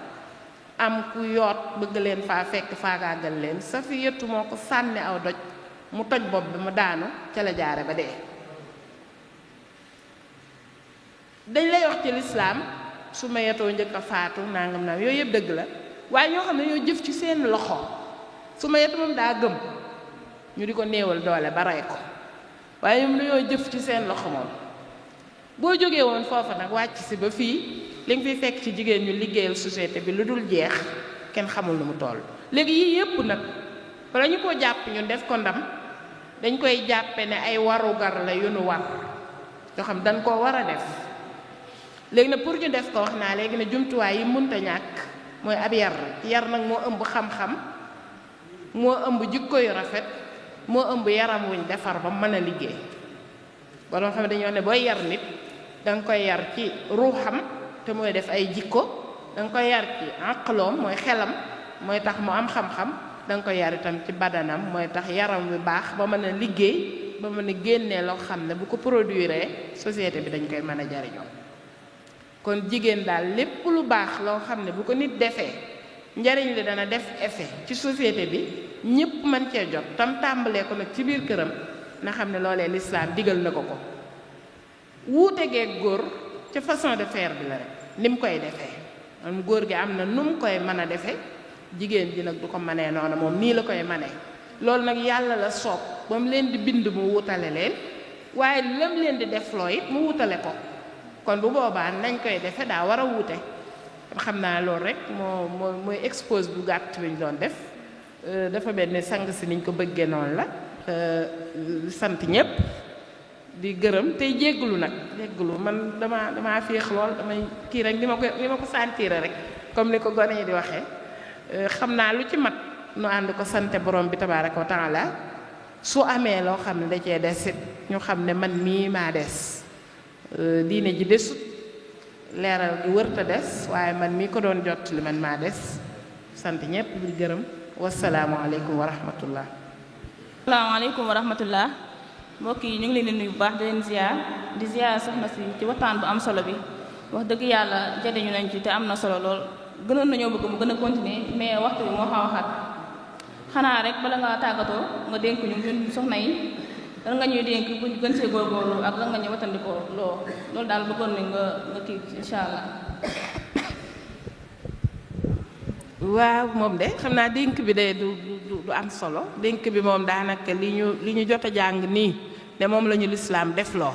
am ku yoot bëgg leen faa fekk faagaagal leen Safiyatu moo ko sànni aw doj mu toj bopp bi mu daanu ca la jaare ba dee. dañ lay wax ci lislaam Sumayyatoo njëkk a faatu nangam naam yooyu yëpp dëgg la waaye ñoo xam ne ñoo jëf ci seen loxo Sumayyatu moom daa gëm ñu di ko néewal doole ba rey ko waaye ñoom dañoo jëf ci seen loxo moom. boo jógee woon foofa nag wàcc si ba fii li nga fiy fekk ci jigéen ñu liggéeyal société bi lu dul jeex kenn xamul nu mu toll. léegi yii yëpp nag bala ñu ko jàpp ñun def ko ndam dañ koy jàppe ne ay warugar la yu nu war yoo xam dañ koo war a def. léegi nag pour ñu def ko wax naa léegi ne jumtuwaay yi mënta ñàkk mooy ab yar nag moo ëmb xam-xam moo ëmb jikko yu rafet moo ëmb yaram wuñ defar ba mën a liggéey. borom xam ne dañoo ne booy yar nit danga koy yar ci ruuxam te mooy def ay jikko danga koy yar ci aqloom mooy xelam mooy tax mu am xam-xam danga koy yar itam ci badanam mooy tax yaram wi baax ba mën a liggéey ba mën a génnee loo xam ne bu ko produire société bi dañ koy mën a jariñoo. kon jigéen daal lépp lu baax loo xam ne bu ko nit defee njariñ li dana def effet ci société bi ñëpp mën cee jot tam tàmbalee ko nag ci biir këram na xam ne loolee lislaam digal na ko ko. wuute geeg góor ca façon de faire bi la rek ni mu koy defee man góor gi am na nu mu koy mën a defee jigéen ji nag du ko mënee noonu moom nii la koy mënee. loolu nag yàlla la soob ba mu leen di bind mu wutale leen waaye lam leen di def loo it mu wutale ko kon bu boobaa nañ koy defe daa war a wuute. xam naa loolu rek mooy expose bu gàtt bi ñu doon def dafa mel ni sang si niñ ko bëggee noonu la. sant ñëpp di gërëm tey jégglu nag jégglu man damaa féex lool damay kii rek ni ma ko sentir rek comme ni ko gone yi di waxee xam naa lu ci mat nu ànd ko sante borom bi tabaaraka wa taala su amee loo xam ne da cee des it ñu xam ne man mii maa des diine ji desut leeral gi wërta des waaye man mii ko doon jot li man maa des sant ñëpp di gërëm wasalaamualeykum wa rahmatullah. asalaamaaleykum wa rahmatullah mbokk yi ñu ngi leen di nuyu bu baax di leen ziar soxna si ci waxtaan bu am solo bi wax dëgg yàlla jariñu nañ ci te am na solo lool gënoon nañoo bëgg mu gën a continuer mais waxtu bi moo xaw a xat xanaa rek bala nga tàggatoo nga dénk ñu ñun soxna yi lan nga ñuy dénk bu ñu gën see góorgóorlu ak lan nga ñu watandikoo loolu daal bëggoon nañ nga kii incha allah. waaw moom de xam naa dénk bi de du am solo dénk bi moom daanaka li ñu jot a jàng nii ne moom la ñu lislaam def loo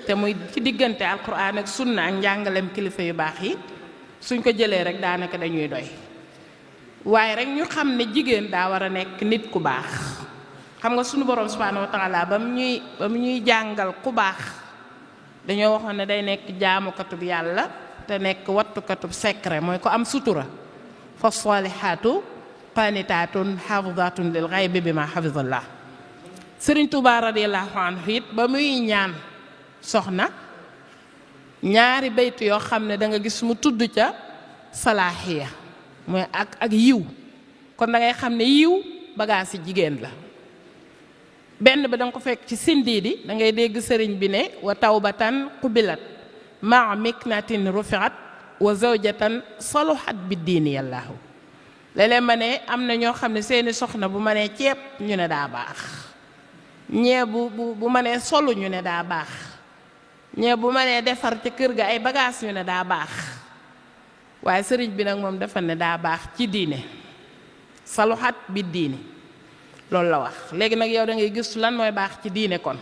te muy ci diggante alquran ak sunna ak njàngalem kilifa yu baax yi suñ ko jëlee rek daanaka dañuy doy waaye rek ñu xam ne jigéen daa war a nekk nit ku baax. xam nga sunu borom subhanahu wa taala ba mu ñuy jàngal ku baax dañoo waxoon ne day nekk jaamukatub yàlla te nekk wattukatub secret mooy ko am sutura. fa salihaatu qanitaatun xafidatun lil xaybi bi ma xafidallah. Sëriñ Tuubaa radiyallahu anhu it ba muy ñaan soxna ñaari baytu yoo xam ne da nga gis mu tudd ca salaaxiya mooy ak yiw kon da ngay xam ne yiw bagaasi jigéen la. benn ba da nga ko fekk ci sindiidi da ngay dégg sëriñ bi ne wa tawbatan qubilat maa miknatin rufiat wa zawjatan saluhat bi diini yàllaahu. léeg-léeg ma ne am na ñoo xam ne seeni soxna bu ma nee ceeb ñu ne daa baax ñee bu ma nee solu ñu ne daa baax ñee bu ma nee defar ca kër ga ay bagages ñu ne daa baax waaye sëriñ bi nag moom dafa ne daa baax ci diine saluhat bi diini loolu la wax. léegi nag yow da ngay gis lan mooy baax ci diine kon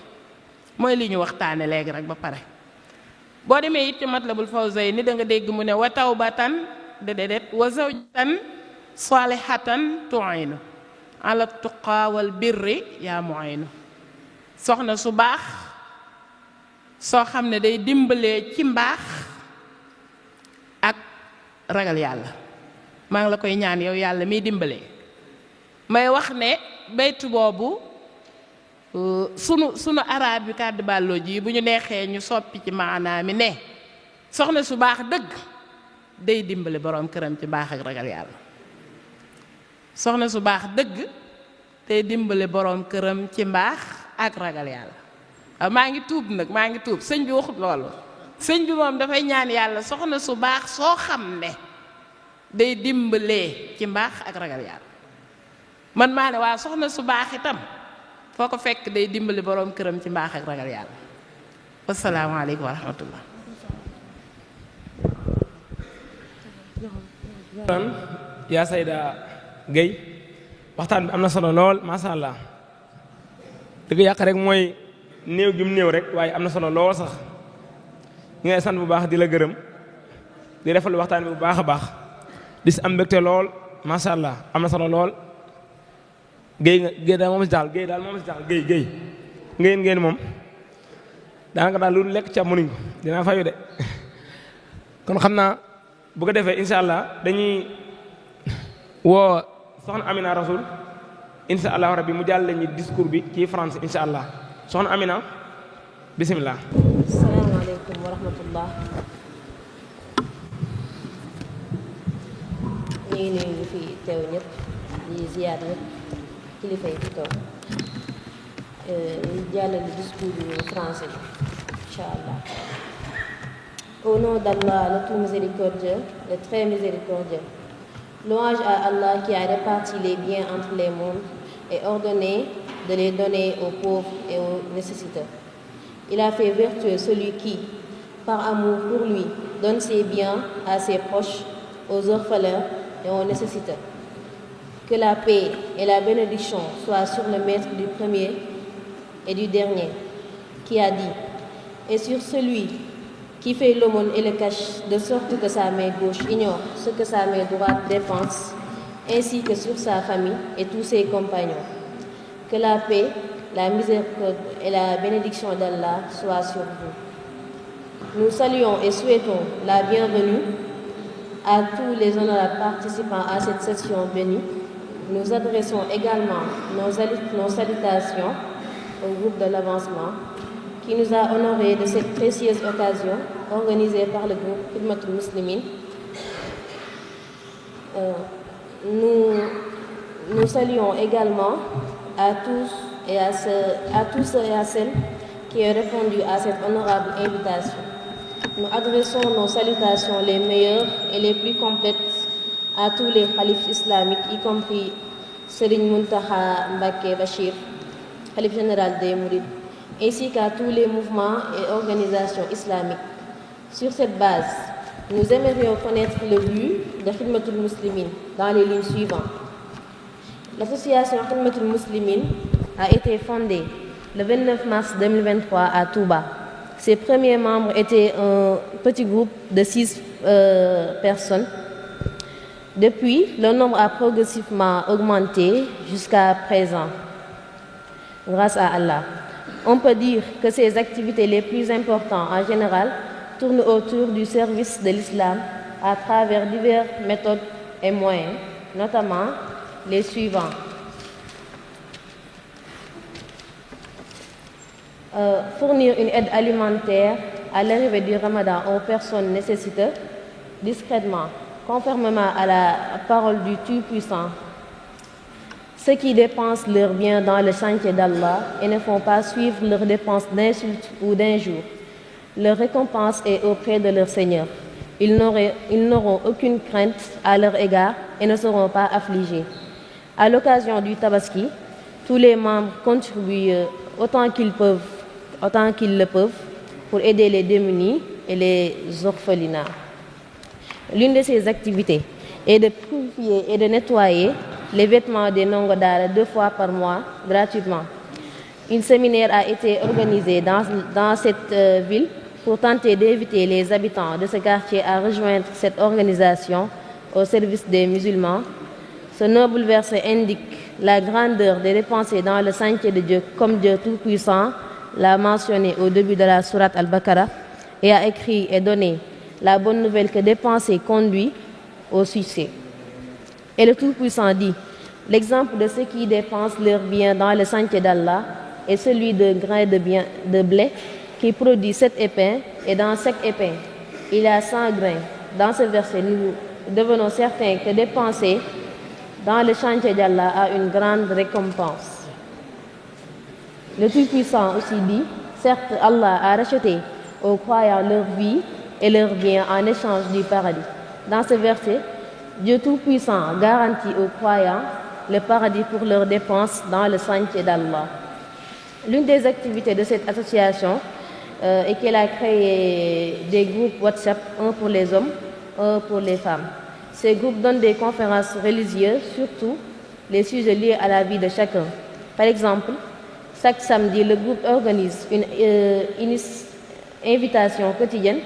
mooy li ñu waxtaane léegi rek ba pare. boo demee it ci Matlabul Fawzayni da nga dégg mu ne wa tawbatan déedéet wa zawjatan salihatan tu'inu ala tuqa wal birri yaa mu'inu. soxna su baax soo xam ne day dimbalee ci mbaax ak ragal yàlla. maa ngi la koy ñaan yow yàlla miy dimbalee. may wax ne baytu boobu sunu araab bi kàddu bàlloo ji bu ñu neexee ñu soppi ci maanaa mi ne soxna su baax dëgg day dimbali boroom këram ci baax ak ragal yàlla. soxna su baax dëgg day dimbali boroom këram ci mbaax ak ragal yàlla. waaw maa ngi tuub nag maa ngi tuub sëñ bi waxut loolu sëñ bi moom dafay ñaan yàlla soxna su baax soo xam ne day dimbalee ci mbaax ak ragal yàlla. man maa ne waa soxna su baax itam foo ko fekk day dimbali boroom këram ci mbaax ak ragal yàlla. wasalaamaaleykum wa rahmatullah. yaa Sayda Guèye waxtaan bi am na solo lool macha allah dëgg yàq rek mooy néew gi mu néew rek waaye am na solo lool sax ñu ngay sant bu baax di la gërëm di defal waxtaan bi bu baax a baax di si am mbégte lool macha allah am na solo lool. Guèye daal moom si daal Guèye daal moom si daal Guèye ngeen moom daanaka daal lu lekk ca mënuñ ko dinaa fayu de kon xam naa bu ko defee incha allah dañuy woo soxna Amina Rasoul incha allah rabbi mu jàll lañu discours bi ci français incha allah soxna Amina bisimilah. asalaamaaleykum wa rahmatullah. ñu ngi nuyu ñu fi teew ñëpp di ziyaar ñëpp kilifa yi fi toog ñu jàllale discours bi français bi incha allah. Au nom d'Allah, le tout miséricordieux, le très miséricordieux. Louange à Allah qui a réparti les biens entre les mondes et ordonné de les donner aux pauvres et aux nécessiteux. Il a fait vertueux celui qui, par amour pour lui, donne ses biens à ses proches, aux orphelins et aux nécessiteux. Que la paix et la bénédiction soient sur le maître du premier et du dernier, qui a dit, et sur celui qui fait l'aumône et le cache, de sorte que sa main gauche ignore ce que sa main droite dépense, ainsi que sur sa famille et tous ses compagnons. Que la paix, la miséricorde et la bénédiction d'Allah soient sur vous. Nous saluons et souhaitons la bienvenue à tous les honorables participants à cette session bénie. Nous adressons également nos salutations au groupe de l'avancement qui nous a honorés de cette précieuse occasion organisée par le groupe Khidmatul Muslimin. Nous saluons également à tous et à ceux et à celles qui ont répondu à cette honorable invitation. Nous adressons nos salutations les meilleures et les plus complètes à tous les khalifes islamiques, y compris Serigne Mountakha Mbacké Bachir, khalife général des Mourides, ainsi qu'à tous les mouvements et organisations islamiques. Sur cette base, nous aimerions connaître le but de Khidmatul Muslimin dans les lignes suivantes. L'association Khidmatul Muslimin a été fondée le 29 mars 2023 à Touba. Ses premiers membres étaient un petit groupe de 6 personnes. Depuis, le nombre a progressivement augmenté jusqu'à présent, grâce à Allah. On peut dire que ses activités les plus importantes en général tournent autour du service de l'islam à travers diverses méthodes et moyens, notamment les suivants. Fournir une aide alimentaire à l'arrivée du Ramadan aux personnes nécessiteuses discrètement, conformément à la parole du Tout-Puissant. Ceux qui dépensent leurs biens dans le chantier d'Allah et ne font pas suivre leurs dépenses d'insultes ou d'injures, leur récompense est auprès de leur Seigneur. Ils n'auront aucune crainte à leur égard et ne seront pas affligés. À l'occasion du Tabaski, tous les membres contribuent autant qu'ils le peuvent pour aider les démunis et les orphelinats. L'une de ces activités est de purifier et de nettoyer les vêtements des ndongo daara 2 fois par mois gratuitement. Un séminaire a été organisé dans cette ville pour tenter d'éviter les habitants de ce quartier à rejoindre cette organisation au service des musulmans. Ce noble verset indique la grandeur des dépensés dans le sentier de Dieu, comme Dieu Tout-Puissant l'a mentionné au début de la sourate Al-Baqarah et a écrit et donné la bonne nouvelle que dépenser conduit au succès. Et le Tout-Puissant dit, l'exemple de ceux qui dépensent leurs biens dans le sentier d'Allah est celui de grains de blé qui produit 7 épins, et dans chaque épin, il y a 100 grains. Dans ce verset, nous devenons certains que dépenser dans le chantier d'Allah a une grande récompense. Le Tout-Puissant aussi dit, certes, Allah a racheté aux croyants leur vie et leurs biens en échange du paradis. Dans ce verset, Dieu Tout-Puissant garantit aux croyants le paradis pour leurs dépenses dans le sentier d'Allah. L'une des activités de cette association est qu'elle a créé des groupes WhatsApp, un pour les hommes, un pour les femmes. Ces groupes donnent des conférences religieuses, surtout les sujets liés à la vie de chacun. Par exemple, chaque samedi, le groupe organise une invitation quotidienne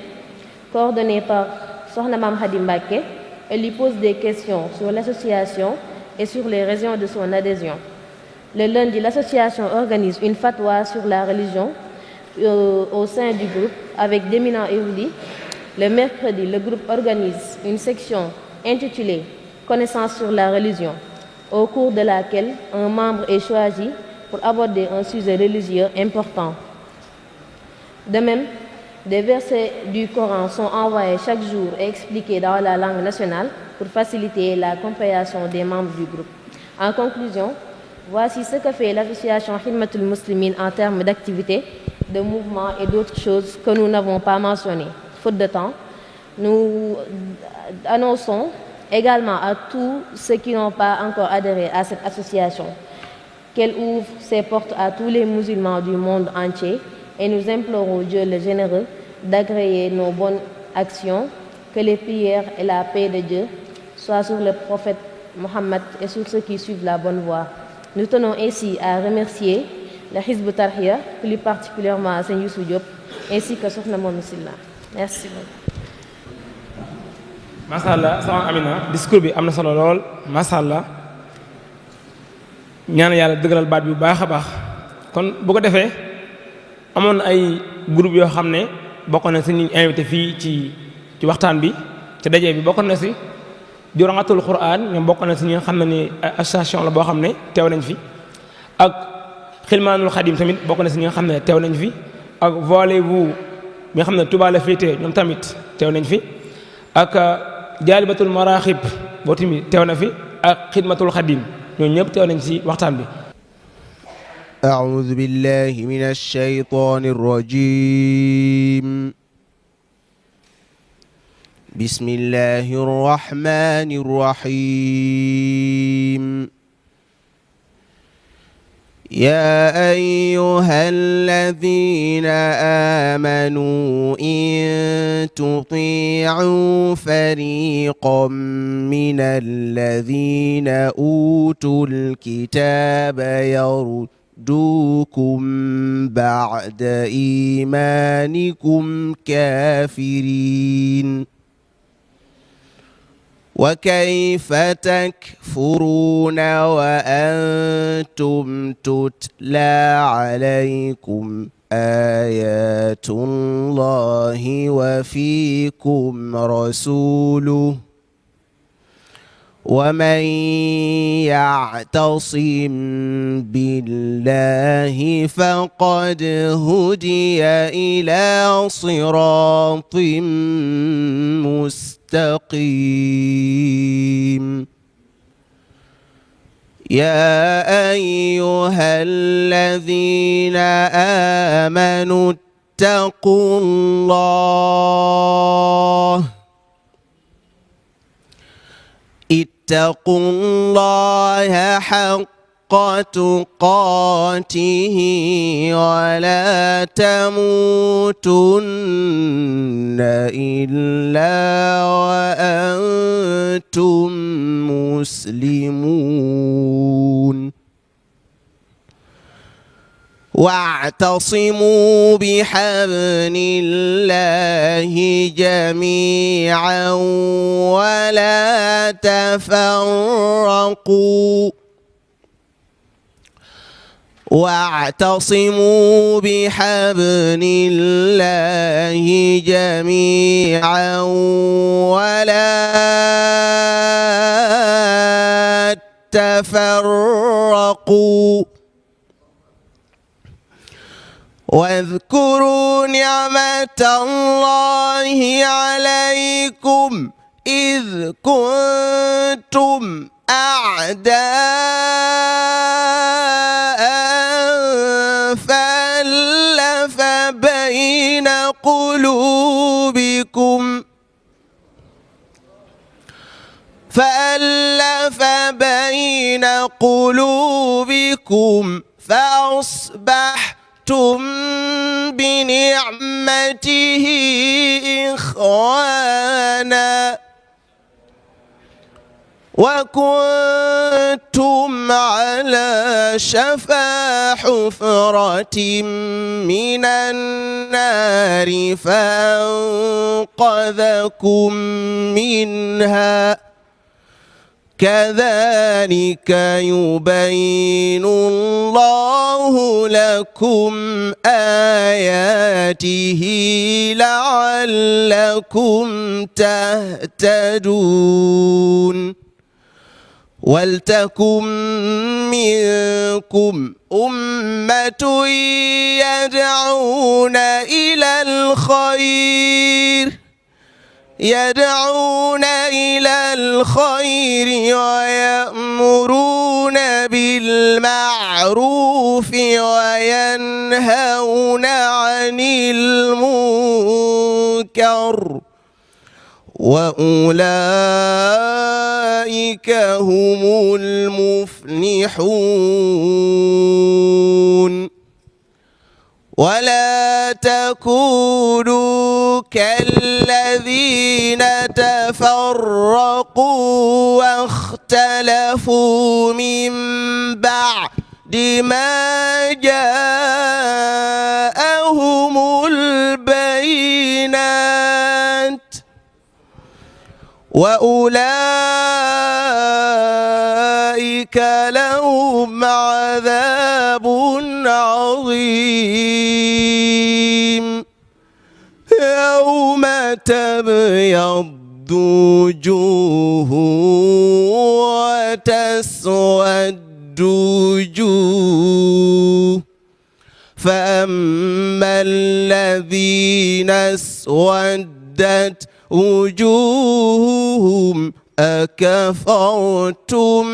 coordonnée par Sokhna Mame Khady Mbacké. Elle lui pose des questions sur l'association et sur les raisons de son adhésion. Le lundi, l'association organise une fatwa sur la religion au sein du groupe avec d'éminents érudits. Le mercredi, le groupe organise une section intitulée Connaissance sur la religion, au cours de laquelle un membre est choisi pour aborder un sujet religieux important. De même, des versets du Coran sont envoyés chaque jour et expliqués dans la langue nationale pour faciliter la compréhension des membres du groupe. En conclusion, voici ce que fait l'association Khidmatul Muslimin en termes d'activités, de mouvements et d'autres choses que nous n'avons pas mentionnées. Faute de temps, nous annonçons également à tous ceux qui n'ont pas encore adhéré à cette association qu'elle ouvre ses portes à tous les musulmans du monde entier et nous implorons Dieu le généreux d'agréer nos bonnes actions, que les prières et la paix de Dieu soient sur le prophète Mohammed et sur ceux qui suivent la bonne voie. Nous tenons ainsi à remercier le Hizb ut-Tarqiyyah, plus particulièrement Seigne Youssou Diop, ainsi que Sokhna Momy Sylla. Merci beaucoup. macha allah soxna Amina discours bi am na solo lool macha allah ñaan yàlla dëgëral baat bi bu baax a baax kon bu ko defee amoon na ay groupe yoo xam ne bokk na si ñu invité fii ci waxtaan bi ci daje bi bokk na si Juranatul Quran ñoom bokk na si ñi nga xam ne ni association la boo xam ne teew nañ fi ak Xilmaanul Xadim tamit bokk na si ñi nga xam ne teew nañ fi ak Voulez-vous mi nga xam ne Touba la féetee ñoom tamit teew nañ fi ak Jaalibatul Maraaxib boo tamit teew na fi ak Xidmatul Xadim ñooñu ñëpp teew nañ si waxtaan bi. أعوذ بالله من الشيطان الرجيم بسم الله الرحمن الرحيم يا أيها الذين آمنوا إن تطيعوا فريقا من الذين أوتوا الكتاب يردوكم بعد إيمانكم كافرين وكيف تكفرون وأنتم تتلى عليكم آيات الله وفيكم رسوله ومن يعتصم بالله فقد هدي إلى صراط مستقيم يا أيها الذين آمنوا اتقوا الله حق تقاته ولا تموتن إلا وأنتم مسلمون واعتصموا بحبل الله جميعا ولا تفرقوا واعتصموا بحبل الله جميعا ولا تفرقوا واذكروا نعمة الله عليكم إذ كنتم أعداء فألف بين قلوبكم فألف بين قلوبكم فأصبحتم بنعمته إخوانا وكنتم على شفا حفرة من النار فأنقذكم منها كذلك يبين الله لكم آياته لعلكم تهتدون ولتكن منكم أمة يدعون إلى الخير ويأمرون بالمعروف وينهون عن المنكر وأولئك هم المفلحون ولا تكونوا كالذين تفرقوا واختلفوا من بعد ما جاءهم البينات وأولئك لهم عذاب عظيم يوم تبيض وجوه وتسود وجوه فأما الذين اسودت وجوههم أكفرتم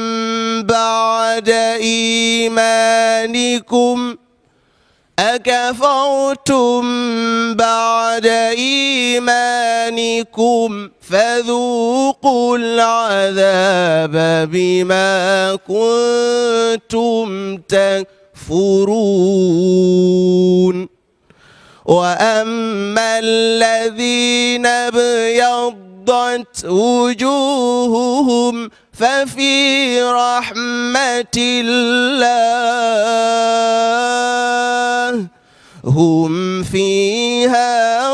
بعد إيمانكم فذوقوا العذاب بما كنتم تكفرون وأما الذين ابيضت وجوههم ففي رحمة الله هم فيها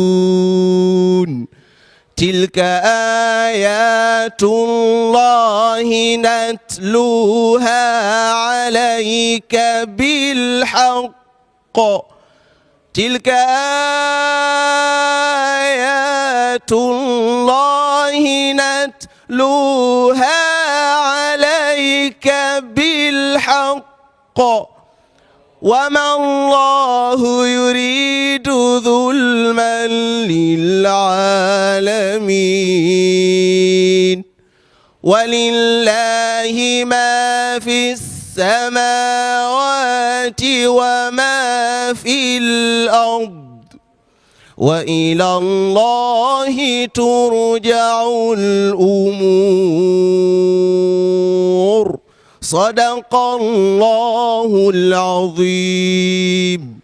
خالدون تلك آيات الله نتلوها عليك بالحق تلك آيات الله نتلوها عليك بالحق وما الله يريد ظلما للعالمين ولله ما في السماوات وما في الأرض وإلى الله ترجع الأمور صدق الله العظيم.